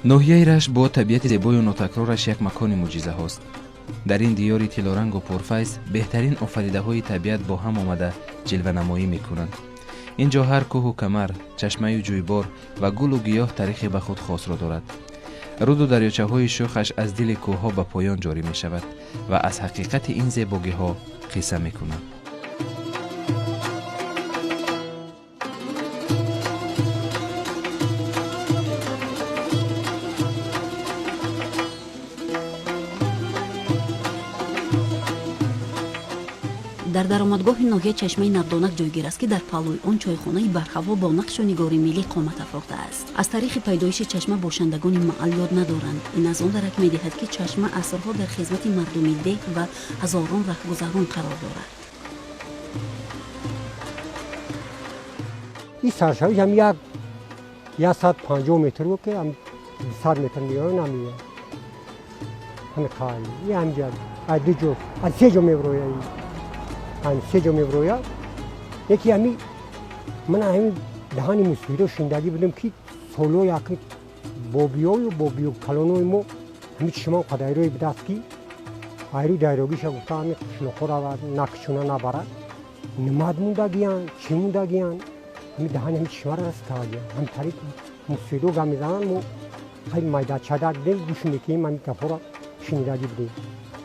Ноҳияи Рашт бо табиати зебою нотакрораш як макони мӯъҷизаҳост. Дар ин диёри тиллорангу пурфайз беҳтарин офаридаҳои табиат бо ҳам омада ҷилванамоӣ мекунанд. Ин ҷо ҳар кӯҳу камар, чашмаю ҷӯйбор ва гулу гиёҳ таърихи ба худ хосро дорад. Руду дарёчаҳои шӯхаш аз дили кӯҳҳо ба поён ҷорӣ мешавад ва аз ҳақиқати ин зебогиҳо қисса мекунад. Дар даромадгоҳи ноҳия чашмаи Навдонак ҷойгир аст, ки дар паҳлӯи он чойхонаи барҳаво бо нақшу нигори миллӣ қомат афрохтааст. Аз таърихи пайдоиши чашма бошандагони маҳал ёд надоранд. Ин аз он дарак медиҳад, ки чашма асрҳо дар хизмати мардуми деҳ ва ҳазорон раҳгузарон қарор дорад. Ин саршавиш ҳам як 150 метр ки 100 метр меоя, намеоя, ҳами қай и ҳамҷа аз ду ҷо, аз се ҷо меброя, ҳами се ҷо меброя. Яки ҳами ман ҳами даҳани мусоҳиро шиндагӣ будем, ки солҳои яки бобиёю бобиё калонои мо ҳами чишма қадарёи будааст, ки айру дайрогиша гуфта, ҳами қишлоқҳо равад, накчуна набарад, нимад мондагиян, чӣ мондагиян, ҳами даҳани ҳами чишмаро раст кардагиян. Ҳами тариқ мусоҳидо гап мезананд, мо хеле майдачадак будем, гӯш мекунем, ҳами гапҳоро шинидагӣ будем.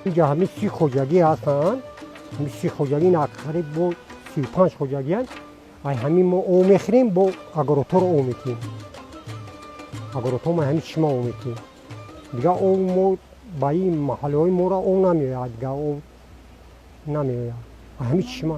Инҷа ҳами 30 хоҷагӣ ҳастанд, ҳами 30 хоҷагӣ, на, қариб бо 35 хоҷагиянд. Ай ҳамин мо об мехӯрем, бо агороторо об мекунем, агоротҳо ма ҳами чишма об мекунем. Дигар об мо ба ин маҳаллиҳои моро об намеояд, дигар об намеояд ҳами чишма.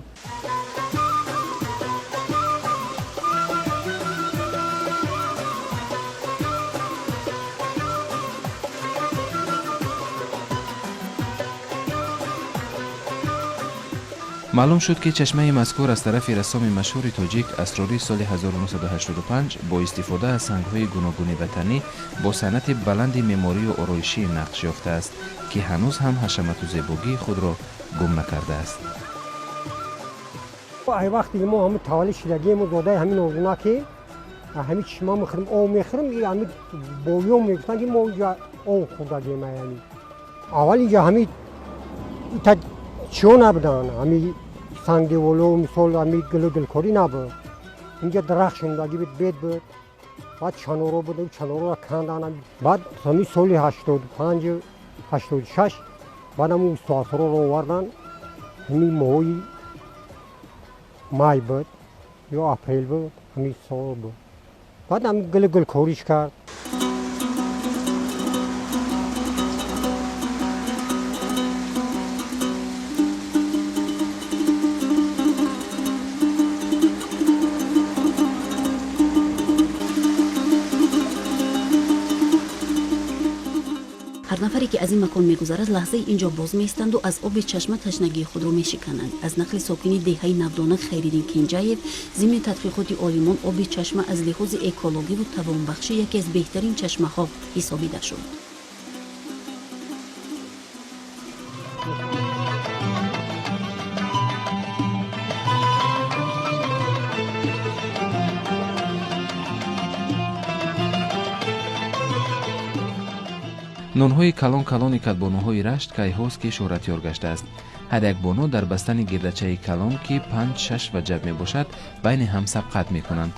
Маълум шуд, ки чашмаи мазкур аз тарафи рассоми машҳури тоҷик Асрорӣ соли 1985 бо истифода аз сангҳои гуногуни ватанӣ бо санъати баланди меъморию ороишӣ нақш ёфтааст, ки ҳанӯз ҳам ҳашамату зебогии худро гум накардааст. Ай вақте мо ҳамин таваллуд шидагиемо, зодаи ҳамин озуна, ки ҳамин чишма мехӯрем, об мехӯрем, ҳами бовиё мегуфтанд, ки мо инҷа об хӯрдагем. Ами аввал инҷа ҳами ита чиё набуданд, ҳами сангдеволо, мисол, ҳами гилу гилкорӣ набуд. Инҷа дарахт шундагӣ буд, бед буд, баъд чаноро буд, чанороро кандан. Баъд ҳами соли 85, 86 баъд ҳамун устоасроро овардан. Ҳамин моҳои май буд ё апрел буд, ҳамин сол буд. Баъд ҳами гилу гилкориш кард. Ҳар нафаре, ки аз ин макон мегузарад, лаҳзаи ин ҷо боз меистанду аз оби чашма ташнагии худро мешикананд. Аз нақли сокини деҳаи Навдонак Хайриддин Кенҷаев, зимни тадқиқоти олимон оби чашма аз лиҳози экологиву тавонбахшӣ яке аз беҳтарин чашмаҳо ҳисобида шуд. Нонҳои калон калони кадбонуҳои Рашт кайҳост, ки шӯҳратёр гаштааст. Ҳар як бону дар бастани гирдачаи калон, ки панҷ шаш ваҷаб мебошад, байни ҳам сабқат мекунанд.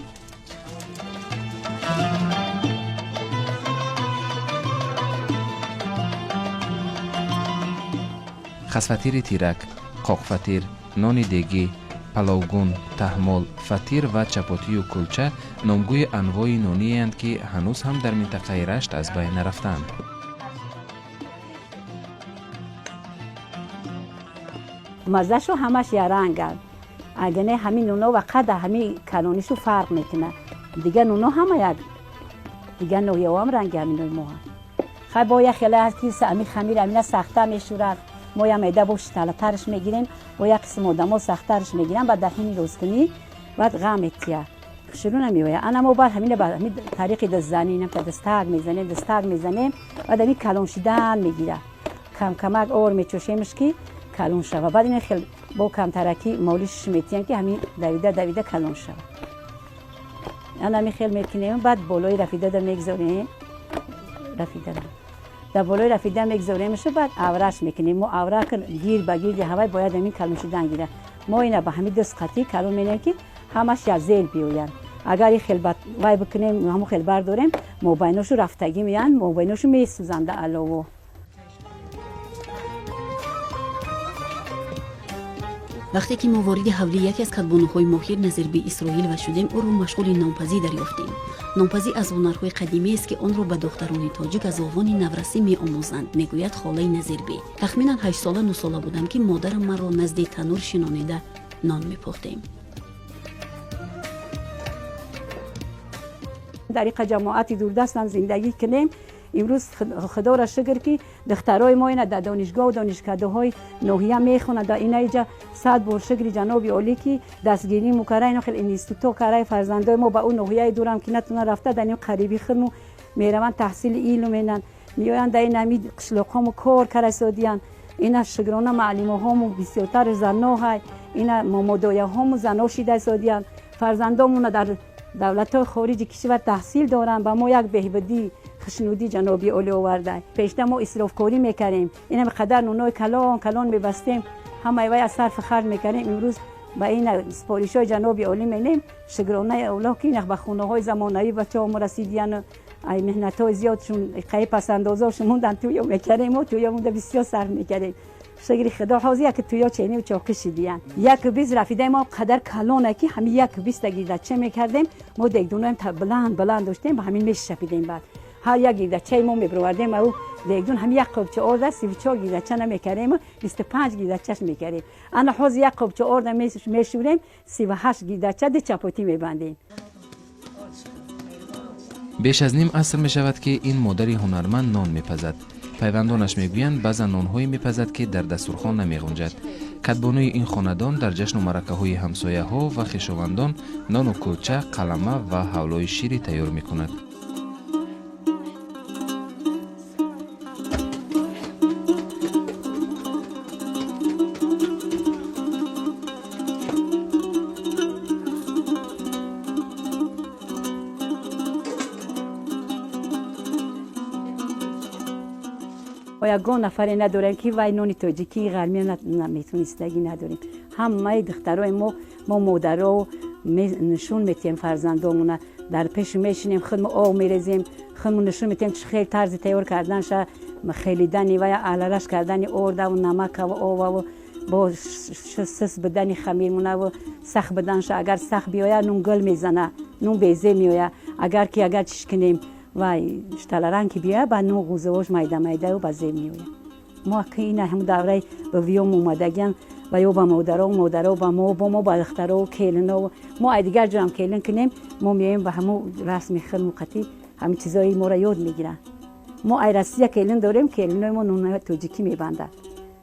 Хасфатири тирак, қоқфатир, нони дегӣ, паловгун, таҳмол, фатир ва чапотию кулча номгӯи анвои нониеанд, ки ҳанӯз ҳам дар минтақаи Рашт аз байн нарафтаанд. Маззашу ҳамаш яранганд. Агар не, ҳамин нуно ва қада ҳамин калонишу фарқ мекунад. Дигар нуно ҳама як, дигар ноҳияҳоам ранги ҳаминои моҳанд. Хай, бо як хеле ҳаст, ки ҳамин хамир ҳамина сахта мешӯрад. Мо як майда бо шиталатарш мегирем, бо як қисм одамо сахтарш мегирам, баъд дар ҳини рӯзкунӣ баъд ғам метия, шурӯъ намеояд. Ана мо баъд ҳамина ба ҳамин тариқи дастзанӣ, намта дастак мезанем, дастак мезанем, баъд ҳамин калон шидан мегирад. Камкамак ор мечошемш, ки калон шава. Баъд ин хел бо камтаракӣ молишш метиҳам, ки ҳамин давида давида калон шава. Ана ҳамин хел мекунем, баъд болои рафидада мегзорем. Рафидара дар болои рафида мегзоремшу, баъд авраш мекунем. Мо авра гир ба гирди ҳавай бояд ҳамин калон шудан гира. Мо ина ба ҳамин даст қатӣ калон менем, ки ҳамаш я зел биёянд. Агар ин хел вай бикунем, ҳамон хел бардорем, мобайношу рафтагӣ меянд, мобайношу месӯзанда алово. Вақте ки мо вориди ҳавлии яке аз кадбонуҳои моҳир Назирби Исроилова шудем, ӯро машғули нонпазӣ дарёфтем. Нонпазӣ аз ҳунарҳои қадимиест, ки онро ба духтарони тоҷик аз овони наврасӣ меомӯзанд, мегӯяд холаи Назирбӣ. Тахминан 8-сола, 9-сола будам, ки модарам маро назди танур шинонида нон мепухтем. Дар иқа ҷамоати дурдастам зиндагӣ кунем. Имрӯз худоро шукр, ки духтарои мо ина дар донишгоҳу донишкадаҳои ноҳия мехонанд. Ина иҷа сад бор шукри ҷаноби олӣ, ки дастгирӣ мукара, ино хел институто караи, фарзандои мо ба ӯ ноҳияи дурам ки натунанд рафта, дар ин қариби худму мераванд, таҳсили илм менанд, меоянд, дар ин ҳами қишлоқҳому кор карасодиянд. Ина шукрона, маълимоҳому бисёртар заноҳай, ина момодояҳому зано шидасодиянд. Фарзандомона дар давлатҳои хориҷи кишвар таҳсил доранд. Ба мо як беҳбудӣ, хушнудӣ ҷаноби олӣ оварда. Пешта мо исрофкорӣ мекардем, инам қадар нунои калон калон мебастем, ҳамаи вай аз сарфи харҷ мекардем. Имрӯз ба ин супоришҳои ҷаноби олӣ менем. Шукронаи Аллоҳ, ки ба хонаҳои замонавӣ бачаҳомо расидияну ай меҳнатҳои зиёдшун қаи пасандозошун мондан, тӯё мекардем, мо тӯё монда бисёр сарф мекардем. Шукри худо, ҳозир як тӯё чениву чоқӣ шидиян. 1,20 рафидаи мо қадар калона, ки ҳамин 1,20 гирдача мекардем. Мо дегдуноем баланд баланд доштем, ба ҳамин мешапидем. Баъд ҳар як гирдачаи мо мебировардем, ау дегдун ҳамин як қобча орда 34 гирдача намекардем, 25 гирдачаш мекардем. Ана ҳозир як қобча орда мешӯрем, 38 гирдача, ду чапотӣ мебандем. Беш аз ним аср мешавад, ки ин модари ҳунарманд нон мепазад. Пайвандонаш мегӯянд, баъзан нонҳое мепазад, ки дар дастурхон намеғунҷад. Кадбонуи ин хонадон дар ҷашну маъракаҳои ҳамсояҳо ва хешовандон нону кулча, қалама ва ҳавлои ширӣ тайёр мекунад. Ягон нафаре надорем, ки вай нони тоҷикии ғармия наметонистагӣ надорем. Ҳамаи духтарои мо, мо модаро нишон метиҳем фарзандомона, дар пеши мешинем, худмо об мерезем, худмо нишон метиҳем, чӣ хел тарзи тайёр карданша, хелидани вая, алалаш кардани ордаву намакаву оваву бо сис бидани хамирмонаву сахт биданша. Агар сахт биёяд, нун гул мезана, нун безе меояд. Агар ки агар чиш кунем, вай шталаранг ки биёяд, ба нун ғузавош майда майдаю ба зеб меояд. Мо ки ина ҳам давраи ба виём омадагиам ва ё ба модаро, модаро ба мо, бо мо ба духтаро, келино. Мо ай дигар ҷоам келин кунем, мо меоем, ба ҳамо расми худмо қатӣ ҳамин чизои моро ёд мегиранд. Мо ай Россия келин дорем, келинои мо нунои тоҷикӣ мебандад.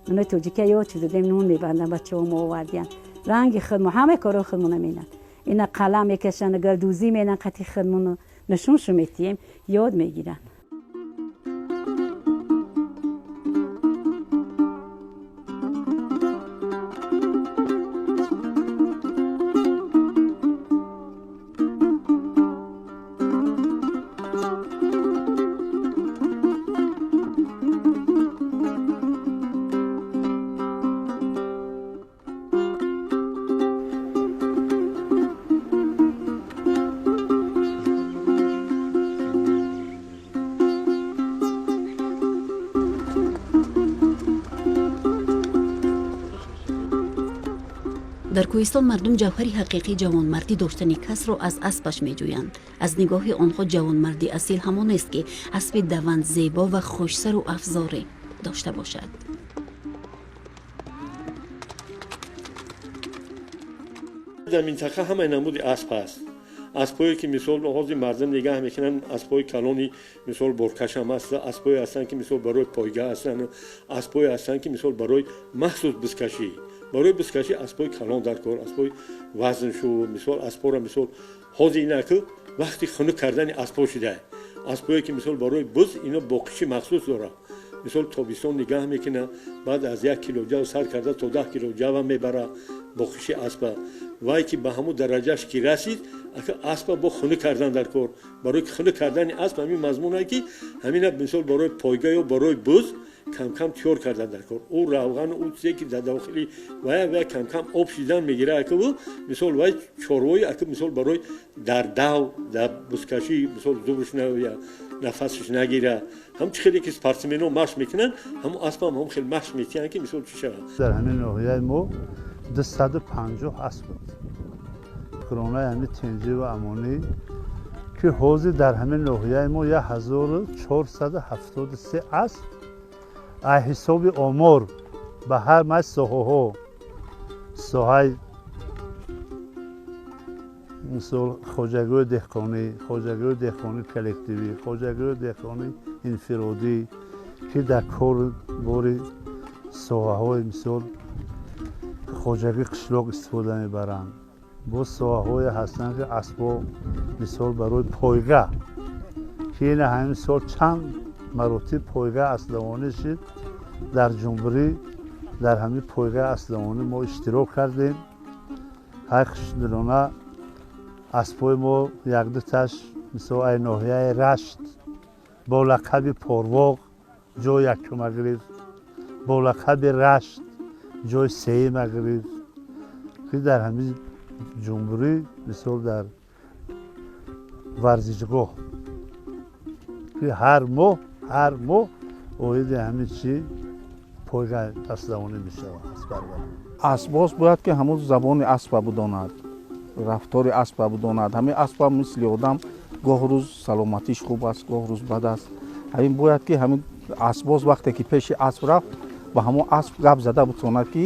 Нунои тоҷикия ёд чиз додем, нун мебанданд, бачаҳо мо овардиянд. Ранги худмо, ҳамаи корҳои худмона менанд. Ина қалам мекашанд, гулдӯзӣ менанд, қати худмоно нишоншу метиҳем, ёд мегиранд. Дар кӯҳистон мардум ҷавҳари ҳақиқии ҷавонмардӣ доштани касро аз аспаш меҷӯянд. Аз нигоҳи онҳо ҷавонмарди асил ҳамонест, ки аспи даванд зебо ва хушсару афзоре дошта бошад. Дар минтақа ҳамаи намуди асп ҳаст. Аспҳое ки мисол ҳозир мардум нигаҳ мекунанд, аспҳои калони мисол боркашам аст, аспҳое ҳастанд, ки мисол барои пойга ҳастанд, аспҳое ҳастанд, ки мисол барои махсус бизкашӣ. Барои бизкашӣ аспҳои калон дар кор, аспҳои вазншу. Мисол аспҳоро мисол ҳозир инаку вақти хунук кардани аспҳо шуда. Аспҳое ки мисол барои буз, ино боқиши махсус дорад. Мисол тобистон нигаҳ мекунад, баъд аз 1 кило ҷав сар карда то 10 кило ҷава мебара боқиши аспа. Вай ки ба ҳамун дараҷааш ки расид, аспа бо хунук кардан дар кор. Барои хунук кардани асп ҳамин мазмуне ки ҳамина мисол барои пойга ё барои буз камкам тиёр кардан дар кор. Ӯ равғану ӯ чизе ки дар дохили вая камкам об шидан мегира, ака ӯ мисол вай чорвои ака мисол барои дар дав, дар бузкашӣ мисол зубрш нафасш нагира. Ҳам чӣ хеле ки спортсмено машқ мекунанд, ҳамун аспам ҳам хеле машқ метиҳанд, ки мисол чӣ шавад. Дар ҳамин ноҳияи мо 250 асп буд. Кронаи ҳамин тинҷӣ ва амонӣ, ки ҳозир дар ҳамин ноҳияи мо 1473 асп аз ҳисоби омор ба ҳамаи соҳаҳо, соҳаи мисол хоҷагиҳои деҳқонӣ, хоҷагиҳои деҳқонии коллективӣ, хоҷагиҳои деҳқонии инфиродӣ, ки дар кору бори соҳаҳои мисол хоҷагии қишлоқ истифода мебаранд. Боз соҳаҳое ҳастанд, ки аспҳо мисол барои пойга, ки ина ҳамин сол чанд маротиб пойга аславонӣ шид дар ҷумҳурӣ. Дар ҳамин пойга аславонӣ мо иштирок кардем. Ҳар хушдилона аспҳои мо якдуташ мисол ай ноҳияи Рашт бо лақаби Порвоғ ҷои якума гирифт, бо лақаби Рашт ҷои сеюма гирифт, ки дар ҳамин ҷумҳурӣ мисол дар варзишгоҳ, ки ҳар моҳ оиди ҳамин чи пойга аславонӣ мешавад аспарварӣ. Аспбоз бояд ки ҳамун забони аспа бидонад, рафтори аспа бидонад. Ҳамин аспа мисли одам гоҳ рӯз саломатиш хуб аст, гоҳ рӯз бад аст. Ҳамин бояд ки ҳамин аспбоз вақте ки пеши асп рафт, ба ҳамон асп гап зада битонад, ки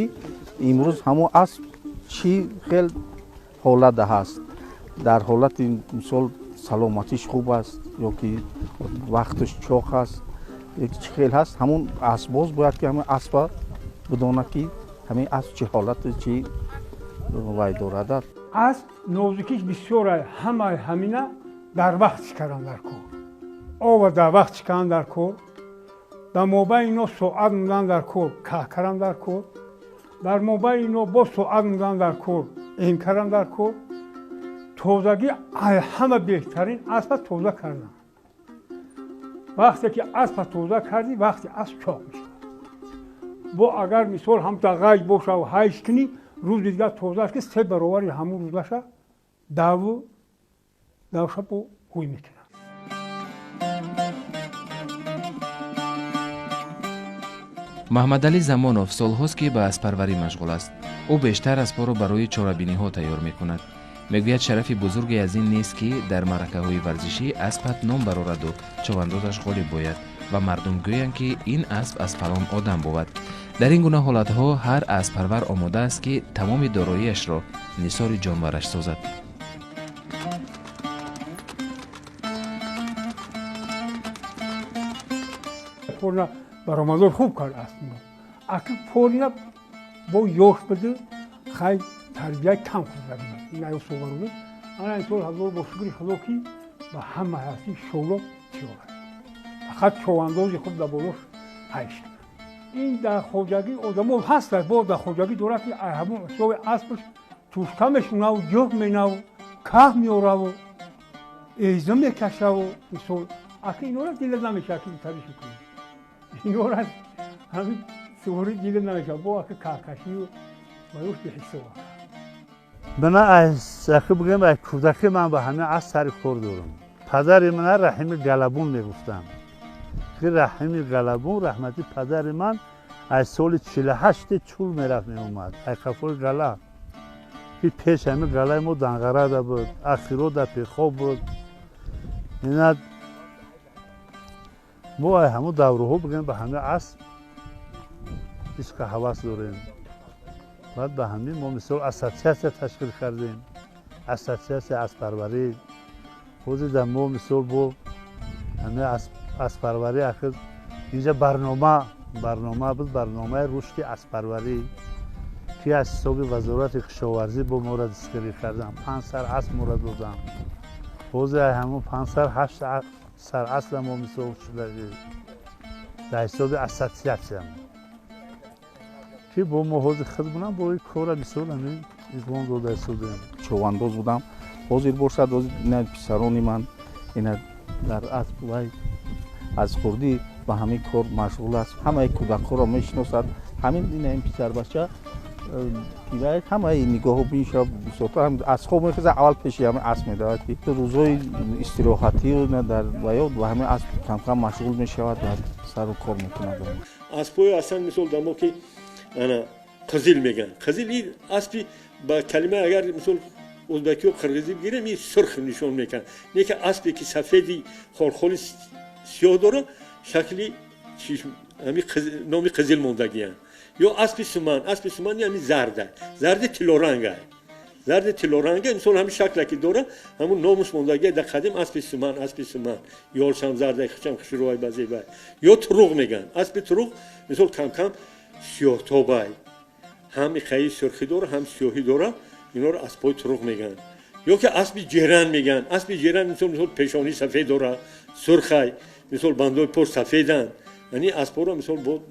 имрӯз ҳамон асп чӣ хел ҳолат ҳаст, дар ҳолати мисол саломатиш хуб аст ё ки вақташ чоқ аст, чӣ хел ҳаст. Ҳамон аспбоз бояд ки ҳамин аспа бидонад, ки ҳамин асп чӣ ҳолату чӣ вай дорад. Асп нозукиш бисёр. Ҳамаи ҳамина дар вақт чикаран дар кор, ова дар вақт чикаран дар кор, дар мобайни ино соат мудан дар кор, каҳкаран дар кор, дар мобайни ино боз соат мудан дар кор, эмкаран дар кор. Тозагӣ ҳама беҳтарин, аспа тоза кардан. Вақте ки аспа тоза кардӣ, вақти асп чоқ мешавад. Бо агар мисол ҳамта ғайж бошаву ҳайш кунӣ, рӯзи дигар тозааш ки се баровари ҳамун рӯзаша даву давша бо ҳуй мекунад. Маҳмадалӣ Замонов солҳост, ки ба аспарварӣ машғул аст. Ӯ бештар аспҳоро барои чорабиниҳо тайёр мекунад. Мегӯяд, шарафи бузурге аз ин нест, ки дар маъракаҳои варзишӣ аспат ном барораду човандозаш ғолиб бояд ва мардум гӯянд, ки ин асп аз фалон одам бувад. Дар ин гуна ҳолатҳо ҳар аспарвар омода аст, ки тамоми дороиашро нисори ҷонвараш созад. Порина баромадор хуб кард асп. Аки порина бо ёш буду, хай тарбияи кам хӯрда. Ин аю соварӯ ана ин сол ҳазор бо шукри Худо, ки ба ҳама ҳасти шоло тиёрад, фақат човандози хуб дар болош ҳайш. Ин дар хоҷагӣ одамо ҳаста, бо дар хоҷагӣ дорад, ки ҳамон ҳисоби аспаш тушка мешунаву, ҷӯҳ менаву, каҳ меораву, эзм мекашаву. Мисол аки инора дила намешавад, ки тариш мекунӣ, инора ҳамин суҳури дила намешавад. Бо аки каҳкашию баёш беҳисоб. Мана аз ахи бигӯем, аз кӯдакӣ ман ба ҳамин асп сари кор дорам. Падари мана Раҳими Галабун мегуфтам, ки Раҳими Галабун раҳмати падари ман аз соли 48-и чул мерафт, меомад ай қафои гала, ки пеш ҳамин галаи мо Данғарада буд, ахирода пехоб буд. Ина мо ай ҳамун давруҳо бигӯем ба ҳамин асп ишқи ҳавас дорем. Баъд ба ҳамин мо мисол ассотсиатсия ташкил кардем, ассотсиатсия аспарварӣ. Ҳозир дар мо мисол бо ҳамин аспарварӣ ахир инҷа барнома буд, барномаи рушди аспарварӣ, ки аз ҳисоби Вазорати кишоварзӣ бо моро дастгирӣ кардам, панҷ сар асп моро додам. Ҳозир ай ҳамун панҷ сар ҳашт сар аспа мо мисол шудагӣ дар ҳисоби ассотсиатсия, ки бо мо ҳозир хидмунам бо ин кора мисол ҳамин. Иқдом дода истодем. Човандоз будам, ҳозир бошад, ина писарони ман ина дар асп вай аз хурдӣ ба ҳамин кор машғул аст, ҳамаи кӯдакҳоро мешиносад. Ҳамин ина ин писарбача ҳамаи нигоҳу бинша бисёртар аз хоб мехезад, аввал пеши ҳамин асп медавад, ки рӯзҳои истироҳатӣ дар ваё ба ҳамин асп камкам машғул мешавад ва сару кор мекунад. Аспҳое ҳастанд, мисол, дамо ки ана қизил мегӯянд. Қизил ин аспи ба калима агар мисол ӯзбакиё қирғизӣ бигирем, ин сурх нишон мекунад. Не ки аспе ки сафеди холхоли сиёҳ дорад, шакли номи қизил мондагиянд. Ё аспи суман, аспи суман ҳами зарда, зарди тиллоранга, зарди тиллоранга, мисол, ҳамин шакле ки дорад, ҳамун номуш мондагия дар қадим аспи суман, аспи суман ёлшам зарда, хичам хушрӯай ба зебай. Ё туруғ мегӯянд. Аспи туруғ, мисол, камкам сиёҳтобай, ҳам иқаи сурхӣ дора, ҳам сиёҳӣ дора, инҳоро аспҳои туруғ мегӯянд. Ё ки аспи ҷеран мегӯянд. Аспи ҷеран, мисол, пешонӣ сафед дора, сурхай, мисол, бандои пош сафеданд. Яъне аспҳоро, мисол, бо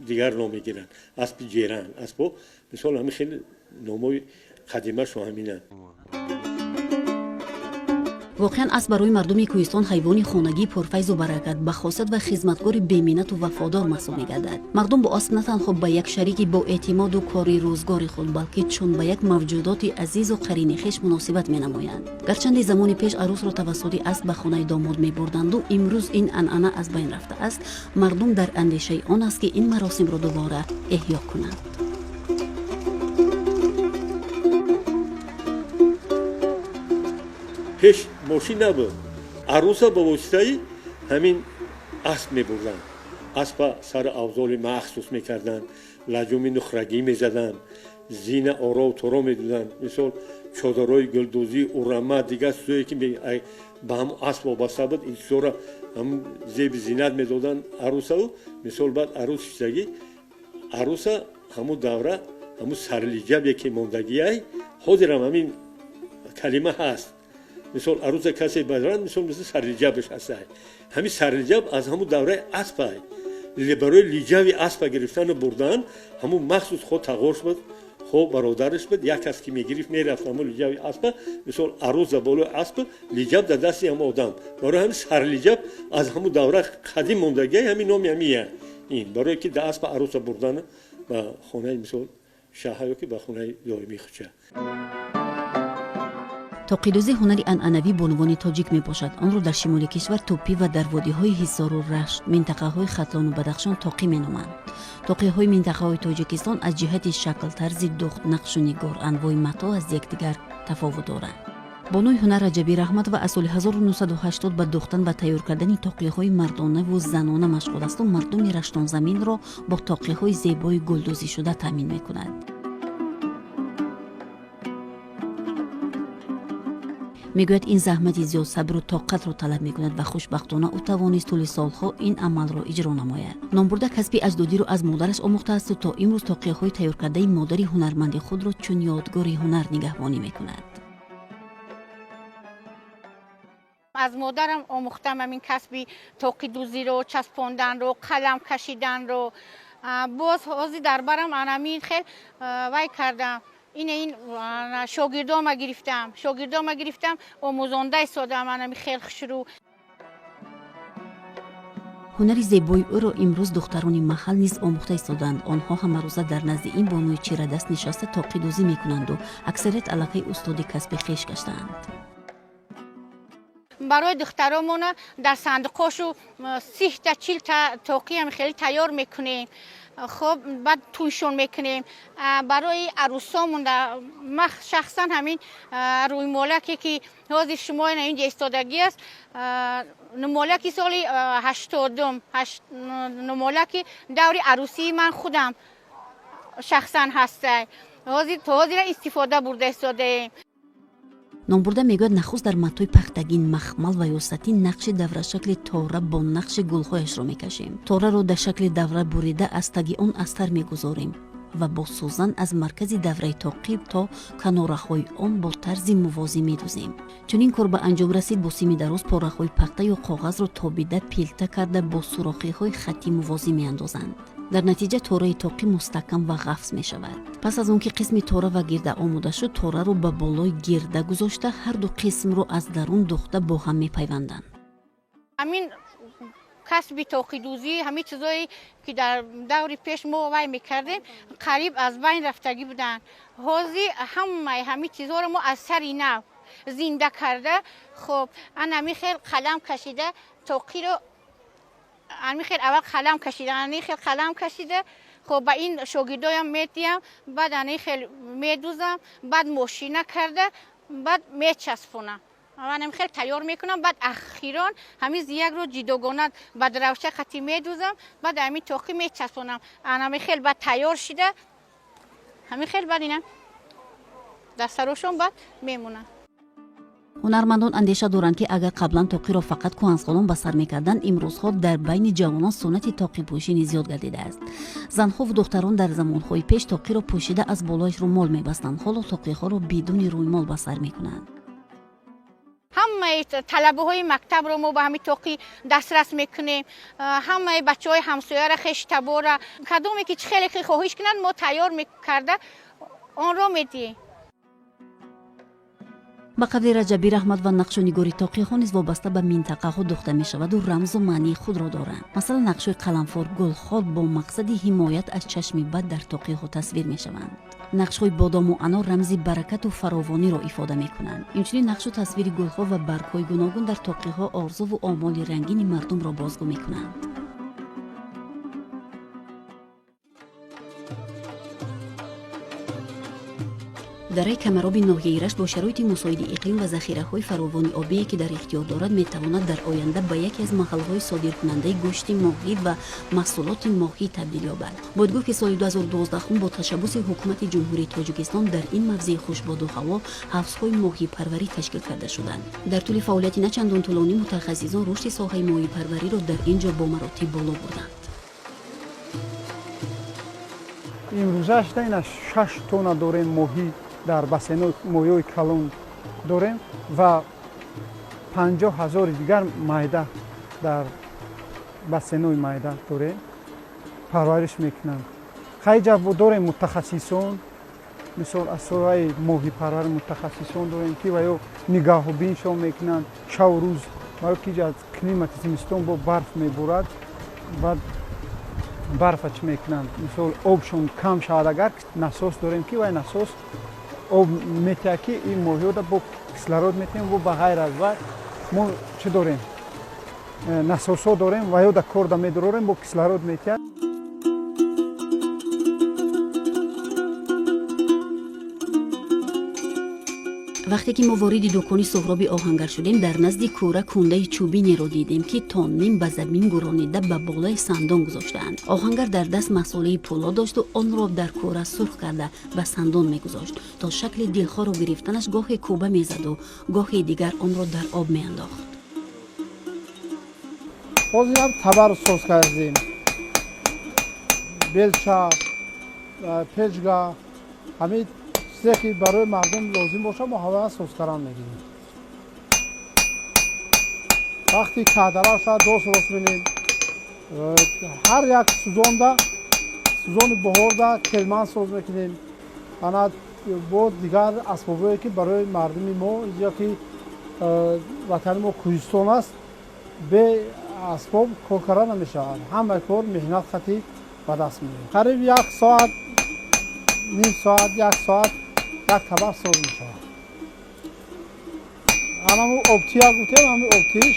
дигар ном мегиранд, аспи ҷеран. Аспҳо, мисол, ҳамин хеле номҳои қадимашо ҳаминанд. Воқеан, асп барои мардуми кӯҳистон ҳайвони хонагии пурфайзу баракат, бахосият ва хизматгори беминнату вафодор маҳсуб мегардад. Мардум бо асп на танҳо ба як шарики боэътимоду кори рӯзгори худ, балки чун ба як мавҷудоти азизу қарини хеш муносибат менамоянд. Гарчанде замони пеш арӯсро тавассути асп ба хонаи домод мебурданду имрӯз ин анъана аз байн рафтааст, мардум дар андешаи он аст, ки ин маросимро дубора эҳё кунанд. Пеш мошин набуд, арӯса ба воситаи ҳамин асп мебурданд. Аспа сари авзоли махсус мекарданд, лаҷоми нухрагӣ мезаданд, зина оров торо медоданд, мисол, чодарҳои гулдӯзӣ, урама, дигар чизое ки ба ҳамун асп вобаста буд, ин чизҳоро ҳамун зеби зинат медоданд арӯсаву. Мисол, баъд арӯс шидагӣ, арӯса ҳамун давра ҳамун сарлиҷабе ки мондагиай, ҳозирам ҳамин калима ҳаст. Мисол, арӯза касе баранд, мисол, мисли сарлиҷабаш ҳастай. Ҳамин сарлиҷаб аз ҳамун давраи аспай. Барои лиҷави аспа гирифтану бурдан ҳамун махсус хо тағош буд, хо бародараш буд, як кас ки мегирифт, мерафт ҳамун лиҷави аспа. Мисол, арӯз за болои асп, лиҷаб дар дасти ҳамун одам. Барои ҳамин сарлиҷаб аз ҳамун давра қадим мондагиай, ҳамин номи ҳамия ин барое ки дар аспа арӯса бурдан ба хонаи, мисол, шаҳа ё ки ба хонаи доимии хуча. Тоқидӯзӣ ҳунари анъанавии бонувони тоҷик мебошад. Онро дар шимоли кишвар тӯпӣ ва дар водиҳои Ҳисору Рашт, минтақаҳои Хатлону Бадахшон тоқӣ меноманд. Тоқиҳои минтақаҳои Тоҷикистон аз ҷиҳати шакл, тарзи духт, нақшу нигор, анвои матоъ аз якдигар тафовут доранд. Бонуи ҳунар Раҷабӣ Раҳматова аз соли 1980 ба духтан ва тайёр кардани тоқиҳои мардонаву занона машғул асту мардуми раштонзаминро бо тоқиҳои зебои гулдӯзишуда таъмин мекунад. Мегӯяд, ин заҳмати зиёд, сабру тоқатро талаб мекунад ва хушбахтона ӯ тавонист тӯли солҳо ин амалро иҷро намояд. Номбурда касби аҷдодиро аз модараш омӯхтаасту то имрӯз тоқияҳои тайёркардаи модари ҳунарманди худро чун ёдгори ҳунар нигаҳбонӣ мекунад. Аз модарам омӯхтам ҳамин касби тоқидӯзиро, часпонданро, қалам кашиданро. Боз ҳозир дар барам анамин хел вай кардам, ина ин шогирдома гирифтам, шогирдома гирифтам, омӯзонда истодам анами хел хушрӯ. Ҳунари зебои ӯро имрӯз духтарони маҳал низ омӯхта истодаанд. Онҳо ҳамарӯза дар назди ин бонуи чирадаст нишаста тоқидӯзӣ мекунанду аксарият аллакай устоди касби хеш гаштаанд. Барои духтаромона дар сандуқошу 30-та, 40-та тоқиам хеле тайёр мекунем. Хоб, баъд тӯйшон мекунем барои арӯсомон. Ман шахсан ҳамин рӯймолаке ки ҳозир шумо инҷа истодагӣ аст, нумолаки соли 80-ум, нумолаки даври арӯсии ман худам шахсан ҳастай, то ҳозира истифода бурда истодаем. Номбурда мегӯяд, нахуст дар матои пахтагин, махмал ва ё сатин нақши даврашакли тора бо нақши гулҳояшро мекашем. Тораро дар шакли давра бурида, аз таги он астар мегузорем ва бо сӯзан аз маркази давраи тоқӣ то канораҳои он бо тарзи мувозӣ медӯзем. Чунин кор ба анҷом расид, бо сими дароз пораҳои пахта ё коғазро тобида, пилта карда, бо сурохиҳои хатти мувозӣ меандозанд. Дар натиҷа тораи тоқӣ мустаҳкам ва ғафз мешавад. Пас аз он ки қисми тора ва гирда омода шуд, тораро ба болои гирда гузошта, ҳар ду қисмро аз дарун духта бо ҳам мепайванданд. Ҳамин касби тоқидӯзӣ, ҳамин чизое ки дар даври пеш мо вай мекардем, қариб аз байн рафтагӣ буданд. Ҳозир ҳамаи ҳамин чизҳоро мо аз сари нав зинда карда, хоб, ана ҳамин хел қалам кашида тоқиро, ҳамин хел аввал қалам кашида, ҳамин хел қалам кашида, хоб, ба ин шогирдоям медиҳам, баъд ҳамин хел медузам, баъд мошина карда, баъд мечаспонам, ҳамин хел тайёр мекунам, баъд ахирон ҳамин зиякро ҷидогона ба даравча қатӣ медузам, баъд ҳамин тоқӣ мечаспонам, ҳамин хел баъд тайёр шида, ҳамин хел баъд ина дар сарошон баъд мемонад. Ҳунармандон андеша доранд, ки агар қаблан тоқиро фақат кӯҳансолон ба сар мекарданд, имрӯзҳо дар байни ҷавонон суннати тоқипӯшӣ низ зиёд гардидааст. Занҳову духтарон дар замонҳои пеш тоқиро пӯшида, аз болояш рӯмол мебастанд. Ҳоло тоқиҳоро бидуни рӯймол ба сар мекунанд. Ҳамаи талабаҳои мактабро мо ба ҳамин тоқӣ дастрас мекунем, ҳамаи бачаҳои ҳамсояра, хештабора, кадоме ки чӣ хеле ки хоҳиш кунанд, мо тайёр карда онро медиҳем. Ба қавли Раҷаби Раҳмат ва нақшу нигори тоқиҳо низ вобаста ба минтақаҳо духта мешаваду рамзу маънии худро доранд. Масалан, нақшҳои қаламфор, гулхор бо мақсади ҳимоят аз чашми бад дар тоқиҳо тасвир мешаванд. Нақшҳои бодому анор рамзи баракату фаровониро ифода мекунанд. Инчунин нақшу тасвири гулҳо ва баргҳои гуногун дар тоқиҳо орзуву омоли рангини мардумро бозгӯ мекунанд. Дараи Камароби ноҳияи Рашт бо шароити мусоиди иқлим ва захираҳои фаровони обие, ки дар ихтиёр дорад, метавонад дар оянда ба яке аз маҳалҳои содиркунандаи гӯшти моҳӣ ва маҳсулоти моҳӣ табдил ёбад. Бояд гуфт, ки соли 2012 бо ташаббуси Ҳукумати Ҷумҳурии Тоҷикистон дар ин мавзеи хушбоду ҳаво ҳавзҳои моҳипарварӣ ташкил карда шуданд. Дар тӯли фаъолияти на чандон тӯлонӣ мутахассисон рушди соҳаи моҳипарвариро дар ин ҷо бо маротиб боло бурданд. Имрӯза шуда ина 6 тонна дорем моҳӣ, дар бассейно моҳиҳои калон дорем ва 50 000-и дигар майда дар бассейнои майда дорем, парвариш мекунанд. Хайҷа дорем мутахассисон, мисол, аз соҳаи моҳипарвар мутахассисон дорем, ки ва ё нигаҳубиншон мекунанд шаву рӯз, ва ки аз климати зимистон бо барф меборад, баъд барфа чӣ мекунанд, мисол, обшон кам шавад, агар насос дорем, ки вай насос об метиҳад, ки ин моҳиёда бо кислород метиҳем. Бо ба ғайр аз вай мо чӣ дорем, насосҳо дорем ва ё да корда медорорем, бо кислород метиҳад. Вақте ки мо вориди дукони Суҳроби оҳангар шудем, дар назди кӯра кундаи чӯбинеро дидем, ки то ним ба замин гуронида, ба болои сандон гузоштаанд. Оҳангар дар даст масолеҳи пӯлод дошту онро дар кӯра сурх карда, ба сандон мегузошт. То шакли дилхоҳро гирифтанаш гоҳе кӯба мезаду гоҳе дигар онро дар об меандохт. Ҳозир табар соз кардем, белча, печга, ҳамин чизе ки барои мардум лозим бошад, мо ҳамаи соз кардан мегирем. Вақти каъдара шояд дос рост менем. Ҳар як сузонда, сузони баҳорда келман соз мекунем, ана бо дигар асбобое ки барои мардуми мо, ки ватани мо кӯҳистон аст, бе асбоб кор карда намешавад. Ҳамаи кор меҳнат хати ба даст меояд. Қариб як соат, ним соат, як соат як табар соз мешавад. Анаму обтия гуфтем, ҳамин обтиш